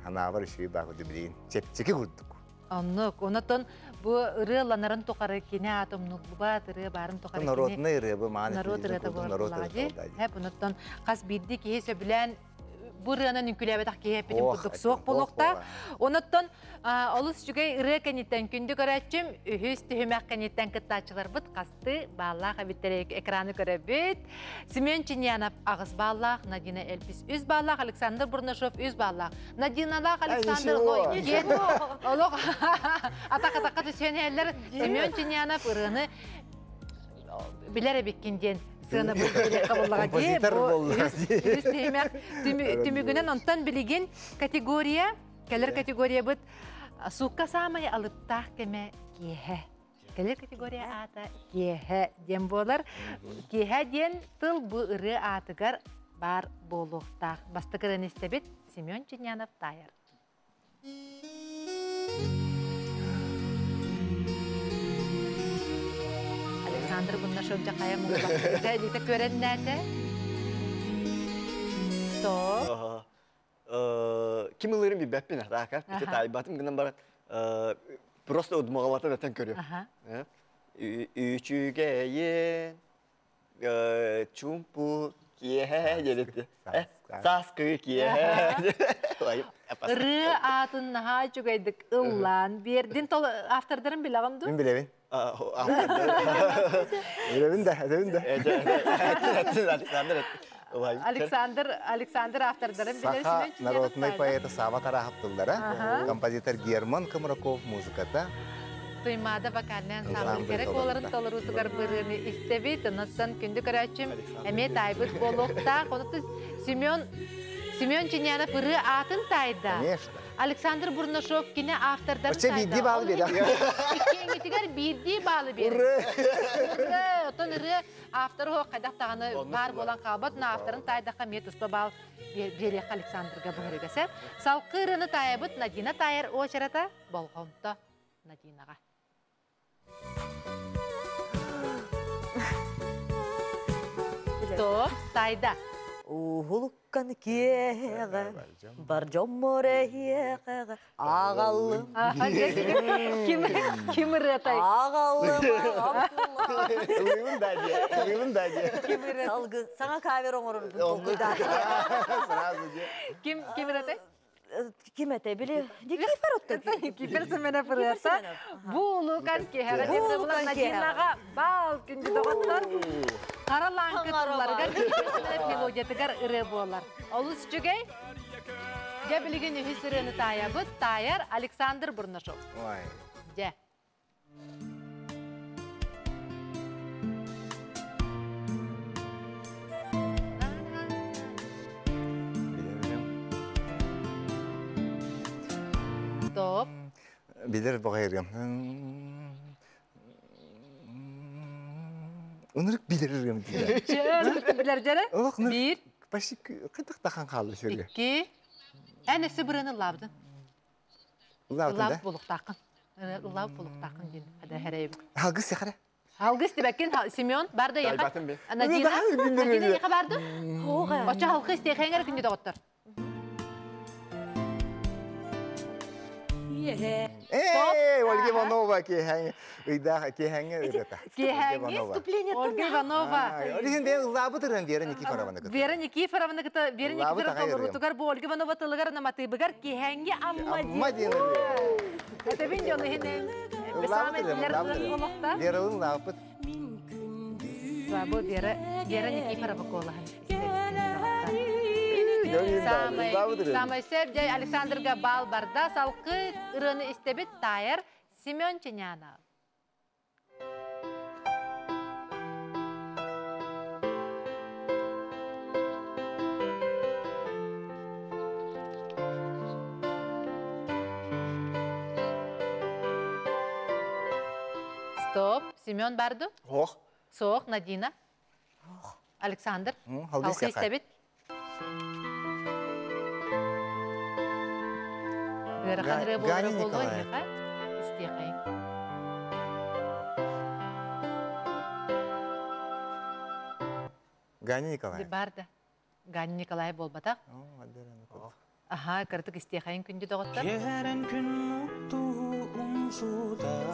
ханаабар үчүгэй баакы билигин чэпчэки курдук. Оннук. Онотон бу ырыаланарын тухары кини атомнуллубат ырыа баарын тухары Народный ырыа бу мааны народ ырыата буолар дии. Хэп онотон хас биирдии киһи сөбүлээн бу ырыанан үҥкүүлээбэтэх киһи эппитин курдук суох буолуохтаах. Онуттан олус үчүгэй ырыа кэнниттэн күндү көрөөччүм үһүс түһүмэх кэнниттэн кыттааччыларбыт хасты бааллаах эбиттэр экраны көрөбүт. Семен Чиньянов аҕыс бааллаах, Надина Эльпис үс бааллаах, Александр Бурнашов үс бааллаах. Надиналаах Александр диэн олох атах-атахха түсүөн иһэллэр. Семен Чиньянов ырыаны билэр эбиккин диэн сыана буллаҕа дии. Бу үс түһүмэх түмүгүнэн онтон билигин категория, кэлэр категориябыт суукка саамай алыптаах кэмэ киэһэ. Кэлэр категория аата киэһэ диэн буолар. Киэһэ диэн тыл бу ырыа аатыгар баар буолуохтаах. Бастакы ырыаны истэбит Семен Чинянов таайар. Александр Бурнашов дьахайа муҥулахтыыта илиитэ күөрэннээтэ. Стоп. Ким ылырын билбэппин атаака. Ити таайбатым гынан баран просто удмаҕалатан этэн көрүөм. Үчүгэйин чумпу киэһэ диэбитти. Сааскы киэһэ. Ырыа аатын наһаа үчүгэйдик ыллаан биэрдин. Автордарын билэҕин дуу? Мин билэбин. Билэбин да, билэбин да. Александр Александр Александр автордарын билэр. Саха народнай поэта Саба Тарахов тыллара, композитор Герман Комраков музыката. Туймаада вокальный ансамбль кэрэ куоларын толоруутугар бырыыны истэбит. Онуттан күндү көрөөччүм эмиэ таайбыт буолуохтаах. Онуттан Семен Семен Чинянов ырыа аатын таайда. Конечно. Александр Бурнашов кини автордарын Оччо биирдии баалы биэрэ. Иккиэҥҥитигэр биирдии баалы биэрэр. Ура! Оттон ырыа авторы оһох хайдах даҕаны баар буолан хаалбат, но авторын таайдахха эмиэ туспа баал биэриэххэ Александрга быһырыга сөп. Салкы ырыаны таайабыт Надина таайар уочарата болҕомто Надинаҕа. Стоп, тайда. Уһулуккан киэҕэ, бар дьоммор эһиэхэҕэ аҕаллым. Ким ким ырыатай? Аҕаллым, Ылыыбын да диэ, ылыыбын да диэ. Ким ырыатай? Салгы саҥа кавер оҥорорбун толкуйдаатым. Сразу диэ. Ким ким ырыатай? Ким этэ били Никифор отто Никифор Семенов ырыата. Бу улуукан киэһэҕэ Бу улуукан Надинаҕа баал күндү доҕоттор. Хара лааҥкы тылларыгар Никифор Семенов мелодиятыгар ырыа буолар. Олус үчүгэй. Дьэ билигин үһүс ырыаны таайабыт. Таайар Александр Бурнашов. Ой. Дьэ. Стоп. Билер бағайырым. Унырык билер дейді. Билер жары? Бир. Почти қытық тақан қалды шөрге. Икки. Ән әсі бұрыны лабдын. Лабдын да? Болуқтақын. Лаб болуқтақын дейін. Ада хәрәйбі. Алгыс яқара. Алгыс дебәккен Семен барды яқа. Надина. Надина яқа барды? Оча халқы истехеңер күнде доғыттар. Эй, Ольга Иванова кехәңе, ыйда кехәңе үрәтә. Кехәңе Ольга Иванова. Олеген бе ыллабы Вера Никифоровна кыты. Вера Никифоровна кыты, Вера Никифоровна рутугар бу Ольга Иванова тылыгар наматыбыгар кехәңе амма Амма дин. Это бин жоны хине. Вера ыллабы. Бу Вера Вера Никифорова колаһын. Самай сәп жай Александрга бал барда салқы ырыны истебит тайыр Семен Ченянов. Стоп, Семен барды? Ох. Соқ, Надина. Александр. Халқы истебит. Гани Николаев. Гани Николаев. Барда. Гани Николаев болбатақ. Аха, кыртык истехайын күнді доғыттар.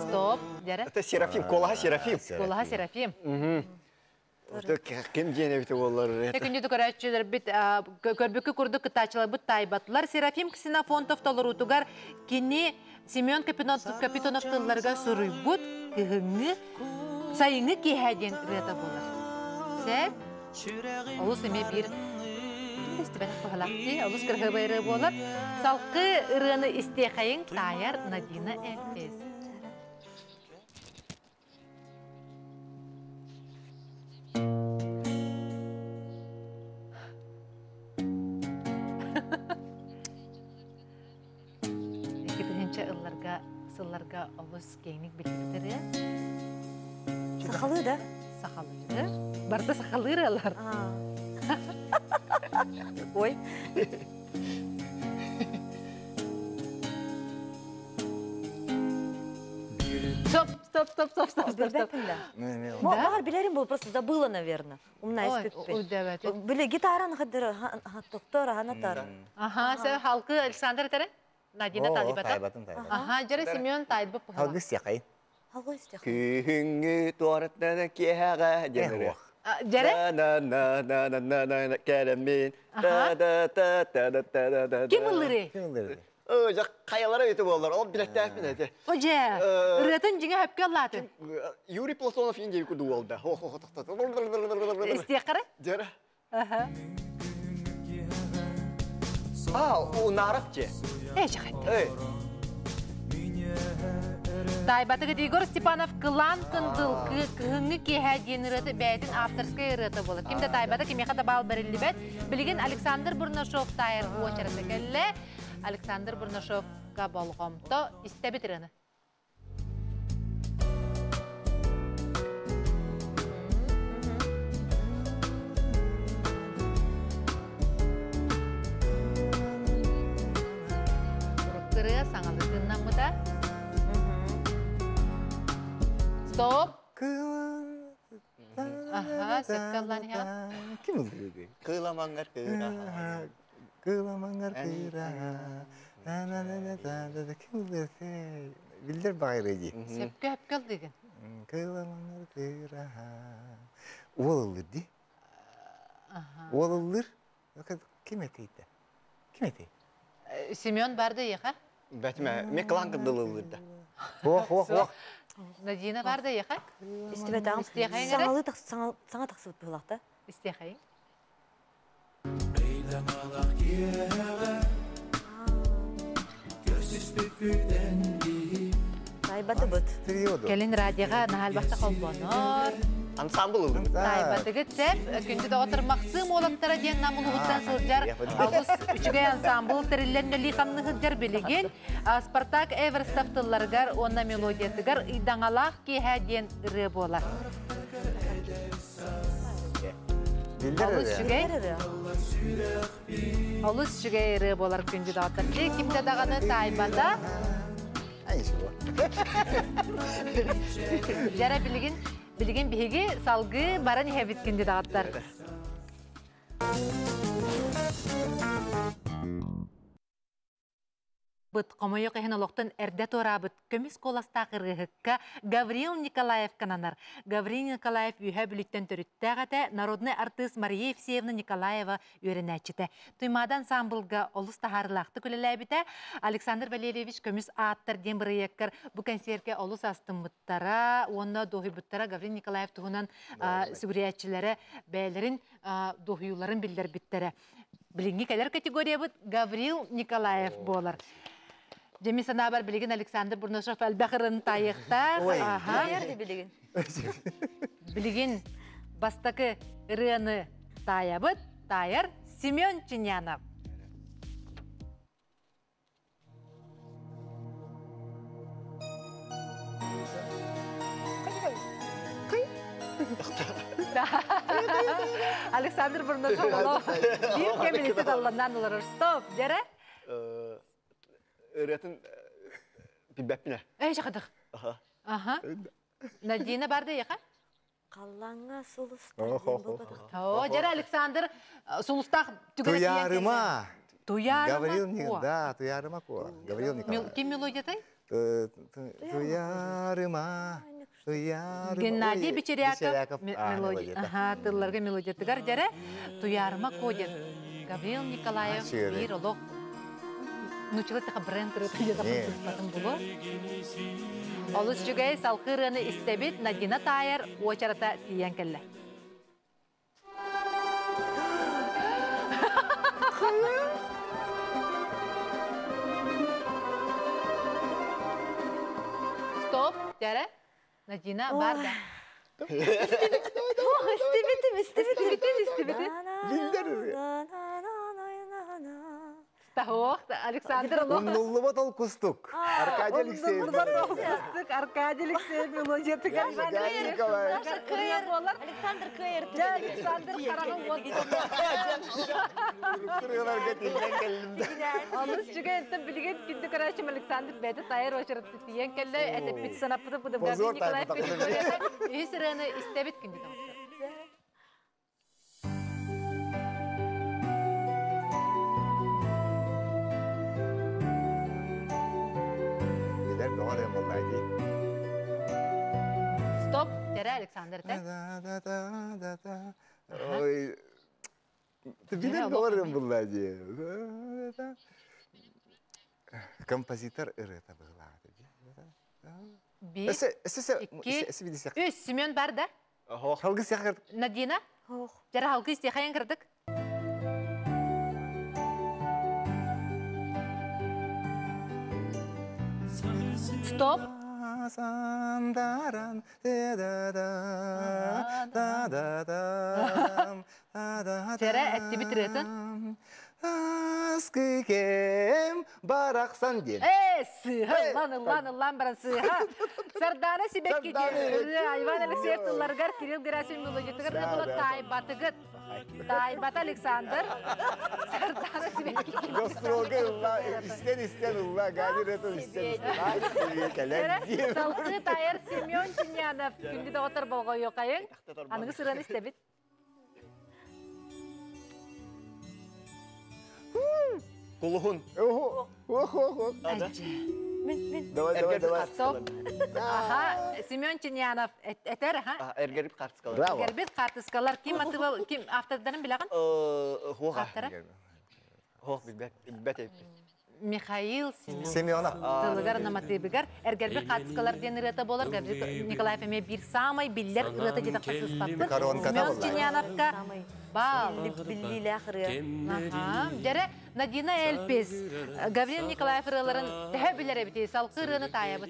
Стоп, дәрі. Это Серафим, Колаха Серафим. Колаха Серафим. Ким диэн эбити боллар. Күндү көрәчүлөр бит көрбүкү курдук кытаачылар бит тайбатлар Серафим Ксенофонтов толорутугар кини Семен Капитонов тылларга суруйбут кыһыңы сайыңы киһәден рета болар. Сәп олус эме бир олус кыргыбайры болар. Салкы ырыны истехайын таяр Надина Эльфес. Сылларга олус кеңник биликтери. Сахалы да? Сахалыыры. Барда сахалыыры алар. Ой. Стоп, стоп, стоп, стоп, стоп, стоп, стоп. Багар билерим был, просто забыла, наверное. Умна испеппи. Биле гитараны хадыр, токтор, ханатар. Ага, сен халкы Александр тере? Надина Талибата. Ага, жары Семен Тайбы пухала. Халгыс яқай. Халгыс яқай. Күхіңі туарытнаны кехаға демірі. Жары? На на на на на на на кәләмин. Та та та та та та та. Ким ылыры? Ким ылыры? Жақ қаялары өті болар, ол білектәк мен әте. Оже, ырытын жеңе хөпке аллатын. Юрий Платонов инде күді олды. Хо хо хо тоқтат. Истеқары? Жары. Аха. А, у нарып же. Эй, жахат. Тайбатыгы Игорь Степанов кылан кындыл кыһыңы киһә диэн ырыаты бэйтин авторскай ырыаты болар. Кимде тайбата кимеха да бал бериллибет. Билигин Александр Бурнашов тайыр уочарата келле. Александр Бурнашовка болгомто истебит ырыаны. Кырыя саңалытыннан Стоп. Аха, сепкаллан я. Ким ылдырды? Кыламаңар кыра. Кыламаңар кыра. На на на на на ким ылдырды? Билдер багайры ди. Сепке хөпкел деген. Кыламаңар кыра. Ол ылдырды. Ол ылдыр. Ким этейді? Ким этей? Семен барды еха? Бәтіме, мен кылан кындылылырды. Ох, ох, ох. Надина барды еха? Истебет ағым. Саңа тақсыбыт бұлақта. Истехайын. Тайбаты бұт. Келин радиоға нахал бақта қолбонор. Ансамбл ылдым. Тайбатыгыт сәп, күнді доғытыр Мақсым олақтара ден намылуғыттан сылжар алыс үчүгэй ансамбл териллен нөли хамны сылжар билеген Спартак Эверстов тылларыгар онна мелодиятыгар ыйдаңалаах киэһэ диэн ырыа буолар. Олус үчүгэй. Олус үчүгэй ырыа буолар күндү доҕоттор. Кимде даҕаны таайбата. Жара билигин билигин биһиги салгыы баран иһэбит күндү доҕоттор. Быт хомойуох иһин олохтон эрдэ туораабыт көмүс куоластаах ырыаһыкка Гаврил Николаев кананар. Гаврил Николаев үһэ бүлүттэн төрүттээх этэ, народный артыыс Мария Евсеевна Николаева үөрэнээччитэ. Туймаада ансамблга олус таһаарылаахтык үлэлээбитэ. Александр Валерьевич көмүс ааттар диэн бырайыаккар бу кэнсиэркэ олус астыммыттара уонна дуоһуйбуттара Гаврил Николаев туһунан сүгүрүйээччилэрэ бэйэлэрин дуоһуйууларын биллэрбиттэрэ. Билиҥҥи кэлэр категориябыт Гаврил Николаев буолар. Дьэми санаабар билигин Александр Бурнашов элбэх ырын таайыахтаах. Ой, билигин. Билигин бастакы ырыаны таайабыт, таайар Семен Чинянов. Александр Бурнашов оло биир кэмилити талланнан олорор. Стоп, дьэрэ? Ырыатын билбэппинэ. Эй, жакыдык. Аха. Надина барды яха? Халлаңа сулустар диэн буолбатах. О, дьэрэ Александр сулустаах түгэнэ Туярыма. Туярыма Гаврил, да, Туярыма ко. Гаврил Николаев. Ким мелодиятай? Туярыма. Туярыма. Геннадий Бечеряков мелодия. Ага, тылларга мелодиятыгар дьэрэ Туярыма ко диэн. Гаврил Николаев биир олох нучылы таха бренд ырыты булу. Олус үчүгэй салкы ырыаны истэбит Надина таайар уочарата тиийэн кэллэ. Стоп, дьэрэ. Надина бар да. Ох, истибитим, истибитим. Истибитин, истибитин. Тахох, Александр олох. Умнуллубат ол кустук. Аркадий Алексеев. Умнуллубат ол кустук. Аркадий Алексеев мелодиятыгар. Александр Кыйыр. Александр хараҕын уот. Олус үчүгэй ентен билигин күндү көрөөчүм Александр бэйэтэ тайар очеретти тиийэн кэллэ этеппит санаппыты бу Позор Николаев тайбатах. Үһүс ырыаны истэбит күндү доҕоттор. Билер доҕор эм буоллаа дии. Стоп, дьэрэ Александр тэ. Да-да-да-да-да. Ой. Билер доҕор эм буоллаа дии. Композитор ырыата быһылаата дии. Биир, икки, үс. Семен бар да? Халгы сяхар. Надина? Дьэрэ халгы истиэхэйэн кырдык. Стоп. Сандаран, да-да-да, да-да-да, да-да-да. Дьэрэ эттибит ырыатын. Аскы кем барахсан диэн. Э, сыыһа, ыллан, ыллан, ыллан баран сыыһа. Сардана Сибэкки ырыа Иван Алексеев тылларыгар Кирилл Герасимов мелодиятыгар да була таайбатыгыт. Таайбата Александр. Сардана Сибэкки. Гастролга ылла, истен истен ылла, гадир это истен истен. Кэлэн Салгыы тайар Семен Чинянов күндү доҕоттор болҕойуохайыҥ. Аныгы сырыаны истэбит. Кулуһун. Ох, ох, ох. Мин, мин. Давай, давай, давай. Стоп. Аха, Семен Чинянов этер, аха. Эргербит карточкалар. Браво. Эргербит картыскалар ким атыба, ким автордарын билэҕин? Хуоха. Автора? Хуох билбэт, билбэт эппит. Михаил Семенов. Семенов. Тылыгар наматыыбыгар эргербит картыскалар диэн ырыата буолар. Гаврил Николаев эмиэ биир самай биллэр ырыата диэтэххэ сыыспаппын. Коронката Семен буолла. Чиняновка бал. Биллиилээх ырыа. Аха. Дьэрэ Надина Эльпис, Гаврил Николаев ырыаларын төһө билэр эбитий? Салгыы ырыаны таайабыт.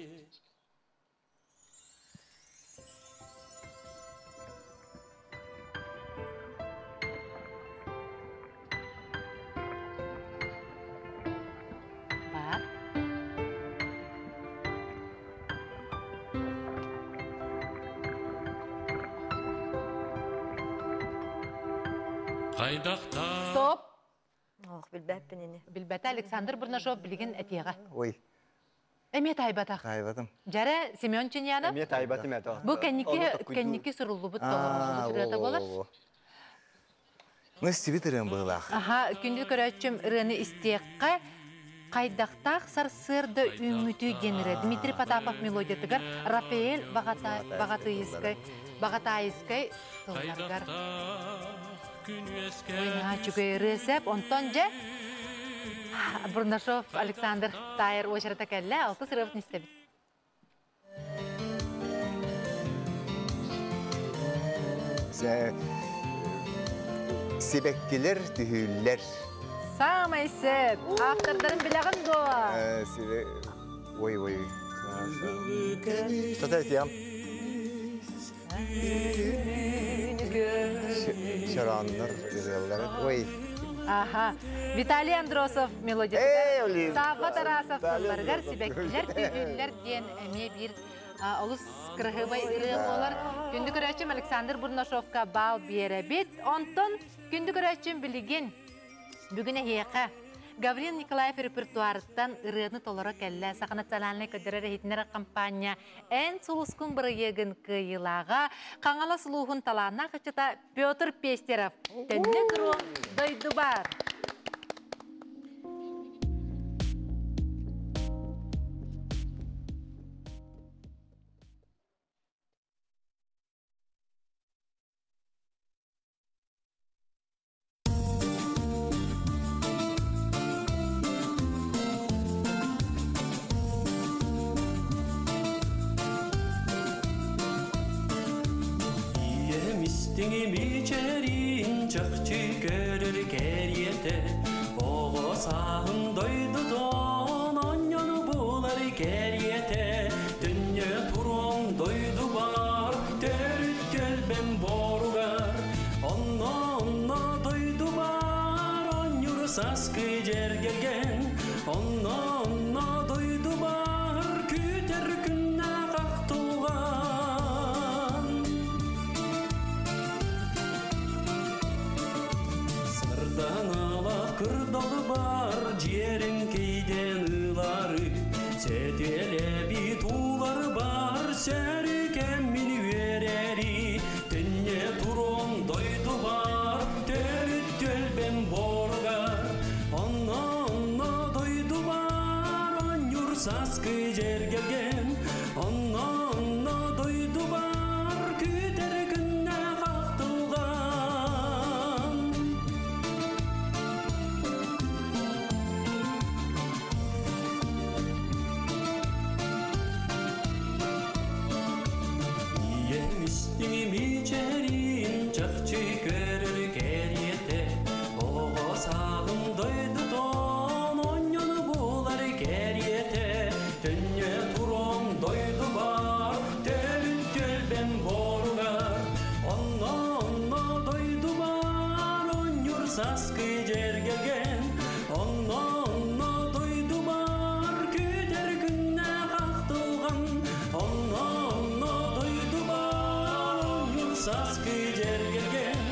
Стоп! Ох, билбэппин ини. Билбэтэ Александр Бурнашов билигин этиэҕэ. Ой. Эмиэ таайбатах. Таайбатым. Дьэрэ Семен Чиньянов. Эмиэ таайбатым это. Бу кэнники кэнники суруллубут толоруллубут ырыата буолар. Ну, истибит ырыам быһыылаах. Аха, күндү көрөөччүм ырыаны истиэххэ хайдахтаах сарсыарда үүммүтүй диэн ырыа Дмитрий Потапов мелодиятыгар Рафаэль Баҕатыйыскай Баҕатаайыскай тылларыгар. Ой, наһаа үчүгэй ырыа сөп. Онтон дьэ Бурнашов Александр таайар уочарата кэллэ. Алтыс ырыабытын истэбит. Сибэккилэр түһүүллэр. Саамай сөп. Автордарын билэҕин дуо? Ой, ой. Что-то этиям. Чараннар ырыалары. Ой. Аха. Виталий Андросов мелодиятыгар Савва Тарасов тылларыгар сибэккилэр түһүүллэр диэн эмиэ биир олус кыраһыабай ырыа буолар. Күндү көрөөччүм Александр Бурнашовка баал биэрэбит. Онтон күндү көрөөччүм билигин бүгүн эһиэхэ Гаврил Николаев репертуарыттан ырыаны толоро кэллэ. Саха национальнай көрдөрөр иһитиннэрэр компания Эн сулускун бырайыагын кыайыылааҕа Хаҥалас улууһун талааннаах ыччата Петр Пестеров. Төннө туруом дойдубар. Ийэм истиҥ мичээрин чахчы көрөр кэриэтэ, Оҕо сааһым дойдутун онньону булар кэриэтэ, Төннө туруом дойдубар, төрүт түөлбэм боругар, Онно, онно дойдубар онньур саскы дьэргэлгэн, Онно, онно дойдубар күүтэр күннээх ахтылҕан. Сардаҥалаах кырдалбар дьиэрэҥкэйдэн ылары, Сэтиэлэбит ууларбар сөрүкэммин үөрэри, Төннө туруом дойдубар, төрүт түөлбэм боругар, Онно, онно дойдубар онньур саскы дьэргэлгэн, Онно, онно дойдубар күүтэр күннээх ахтылҕан. Ийэм истиҥ мичээрин чахчы көрөр кэриэтэ, Оҕо сааһым дойдутун онньону булар кэриэтэ, Төннө туруом дойдубар, төрүт түөлбэм боругар, Онно, онно дойдубар онньур саскы дьэргэлгэн, Онно, онно дойдубар күүтэр күннээх ахтылҕан, Онно, онно дойдубар онньур саскы дьэргэлгэн,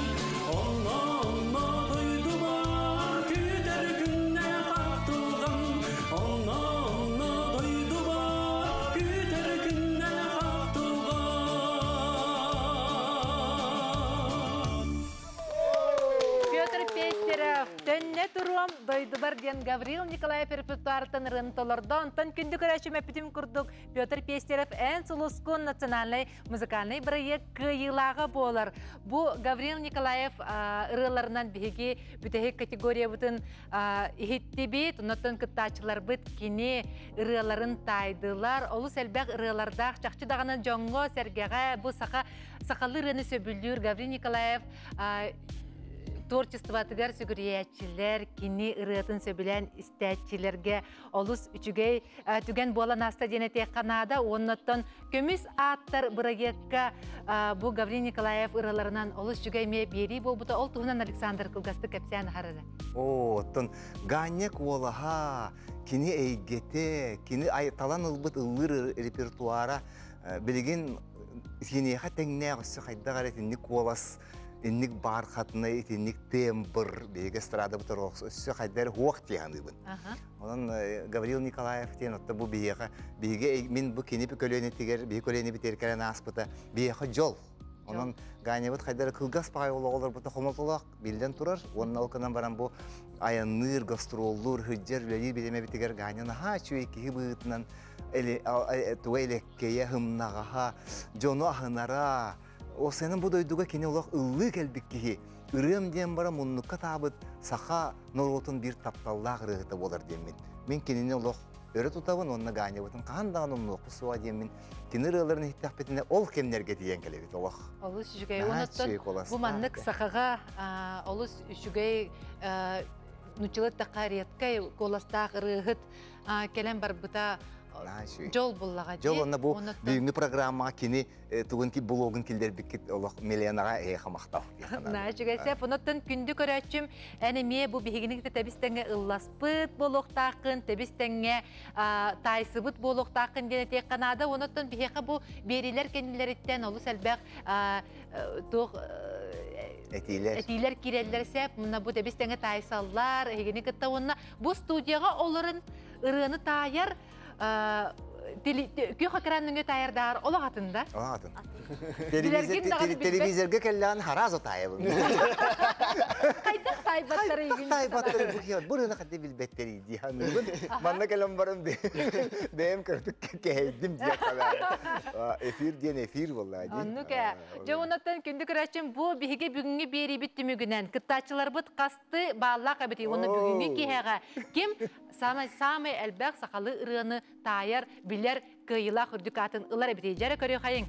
Онно, онно дойдубар күүтэр күннээх ахтылҕан, Онно, онно дойдубар күүтэр күннээх ахтылҕан. Петр Пестеров, Төннө туруом дойдубар диэн Гаврил Николаев репертуартан ырыаны толордо. Онтон күндү көрөөччүм эппитим курдук Петр Пестеров Эн сулускун национальнай музыкальнай бырайыак кыайыылааҕа буолар. Бу Гаврил Николаев ырыаларынан биһиги бүтэһик категориябытын иһиттибит. Оннуттан кыттааччыларбыт кини ырыаларын таайдылар. Олус элбэх ырыалардаах чахчы даҕаны дьоҥҥо, сэргэҕэ бу саха сахалыы ырыаны сөбүлүүр Гаврил Николаев творчествотыгар сүгүрүйээччилэр, кини ырыатын сөбүлээн истээччилэргэ олус үчүгэй түгэн буолан ааста диэн этиэххэ наада. Уоннаттан көмүс ааттар бырайыакка бу Гаврил Николаев ырыаларынан олус үчүгэй эмиэ биэрии буолбута. Ол туһунан Александр кылгастык кэпсээн аһарара. Оо, оттон Ганя куолаһа, кини эйгэтэ, кини талан ылбыт ыллыыр репертуара билигин киниэхэ тэҥнээх өссө хайдах эрэ итинник куолас инник бархатный, итинник тембр, биһиги эстрада бутар өссө хайдар хуох тиһаныбын. Онон Гаврил Николаев диэн отто бу биһиэхэ биһиги мин бу кини көлүөнэтигэр биһи көлүөнэ битер кэлэн ааспыта биһиэхэ дьол. Онон Ганябыт хайдара кылгас паҕай олоҕолорбута хомолтолоох биллэн турар. Уонна ол кынан баран бу айанныыр, гастроллуур, хыдьар, үлэлиир бириэмэбитигэр Ганя наһаа үчүгэй киһи быһыытынан туга элеккэйэ, хымнаҕаһа, дьону аһынара. Осенан бу дойдуга кини олох ыллыы кэлбит киһи. Ырыам диэн бара муннукка таабыт саха норуотун биир тапталлаах ырыаһыта буолар диэммин. Мин кинини олох өрө тутабын уонна Ганябытын хаһан даҕаны умнуохпут суоҕа диэммин кини ырыаларын иһиттэхпитинэ ол кэмнэргэ тиийэн кэлэбит олох. Олус үчүгэй. Онуттан бу маннык сахаҕа олус үчүгэй нуччалар тахха редкай куоластаах ырыаһыт кэлэн барбыта дьол буллаҕа. Дьол онно бу бүгүҥҥү программаҕа кини тугун ки блогун киллэрбиккит олох Миленаҕа эһиэхэ махтал. Наһаа үчүгэй сөп. Онуттан күндү көрөөччүм эн эмиэ бу биһигини кытта тэбис тэҥҥэ ылласпыт буолуохтааххын, тэбис тэҥҥэ таайсыбыт буолуохтааххын диэн этиэххэ наада. Онуттан биһиэхэ бу биэриилэр кэннилэриттэн олус элбэх туох этиилэр этиилэр киирэллэр сөп. Мына бу тэбис тэҥҥэ таайсаллар, эһигини кытта уонна бу студияҕа олорон ырыаны таайар күөх экран нөҥүө таайардаар олох атын да? Олох атын. Телевизорга кэллэҕин хараза таайабын. Хайдах таайбаттары Хайдах таайбаттары бу киһи бу рына хатты билбеттери дии саныыбын. Манна кэлэн баран бэйэм көрдүк кэһэйдим диye kadar. Эфир диэн эфир буолла дии. Оннук ээ. Дьэ оннуттан күндү көрөөччүм бу биһиги бүгүҥҥү биэриибит түмүгүнэн кыттааччыларбыт хасты бааллаах эбитий уонна бүгүҥҥү киэһэҕэ ким самай самай элбэх сахалыы ырыаны таайар, билэр, кыайыылаах үрдүк аатын ылар эбитий. Дьэрэ көрүөхайыҥ.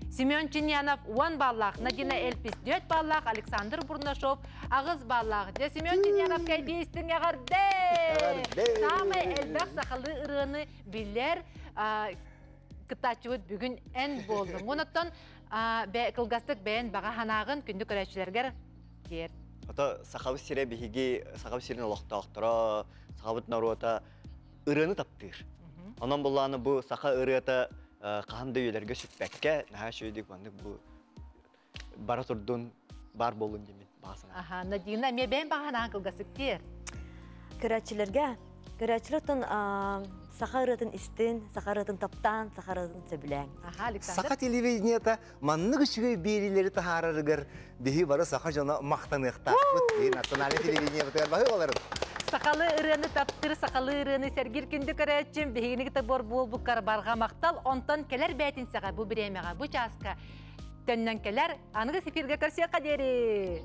Семен Чиньянов 10 баллаах, Надина Эльпис 4 баллаах, Александр Бурнашов 8 баллаах. Дьэ Семен Чиньянов кэлбии истиҥ эҕэрдэ! Саамай элбэх сахалыы ырыаны билэр кыттааччыбыт бүгүн эн буоллуҥ. Онуттан кылгастык бэйэн баҕа санааҕын күндү көрөөччүлэргэр тиэрт. Ото сахабыт сирэ биһиги сахабыт сирин олохтоохторо, сахабыт норуота ырыаны таптыыр. Онон буллааны бу саха ырыата хаһан да үйэлэргэ сүппэккэ, наһаа үчүгэйдик маннык бу бара турдун, бар буоллун диэмин баҕа санаа. Аха, Надина эмиэ бэйэн баҕа санааҕын кылгасык тиэр. Көрөөччүлэргэ көрөөччүлэр саха ырыатын истин, саха ырыатын таптаан, саха ырыатын сөбүлээҥ. Аха, Александр. Саха телевидениета маннык үчүгэй биэриилэри таһаарарыгар биһи бары саха дьоно махтаныахтаахпыт. Биһи национальный телевидениебытыгар баһы олорун. Сахалы ырыаны таптыр, сахалы ырыаны сэргир күндү көрөөччүм, биһигини кытта бор буолбуккар барҕа махтал, онтон кэлэр бээтинсэҕэ бу бириэмэҕэ, бу чааска төннөн кэлэр, аныгы эфиргэ көрсүөххэ диэри!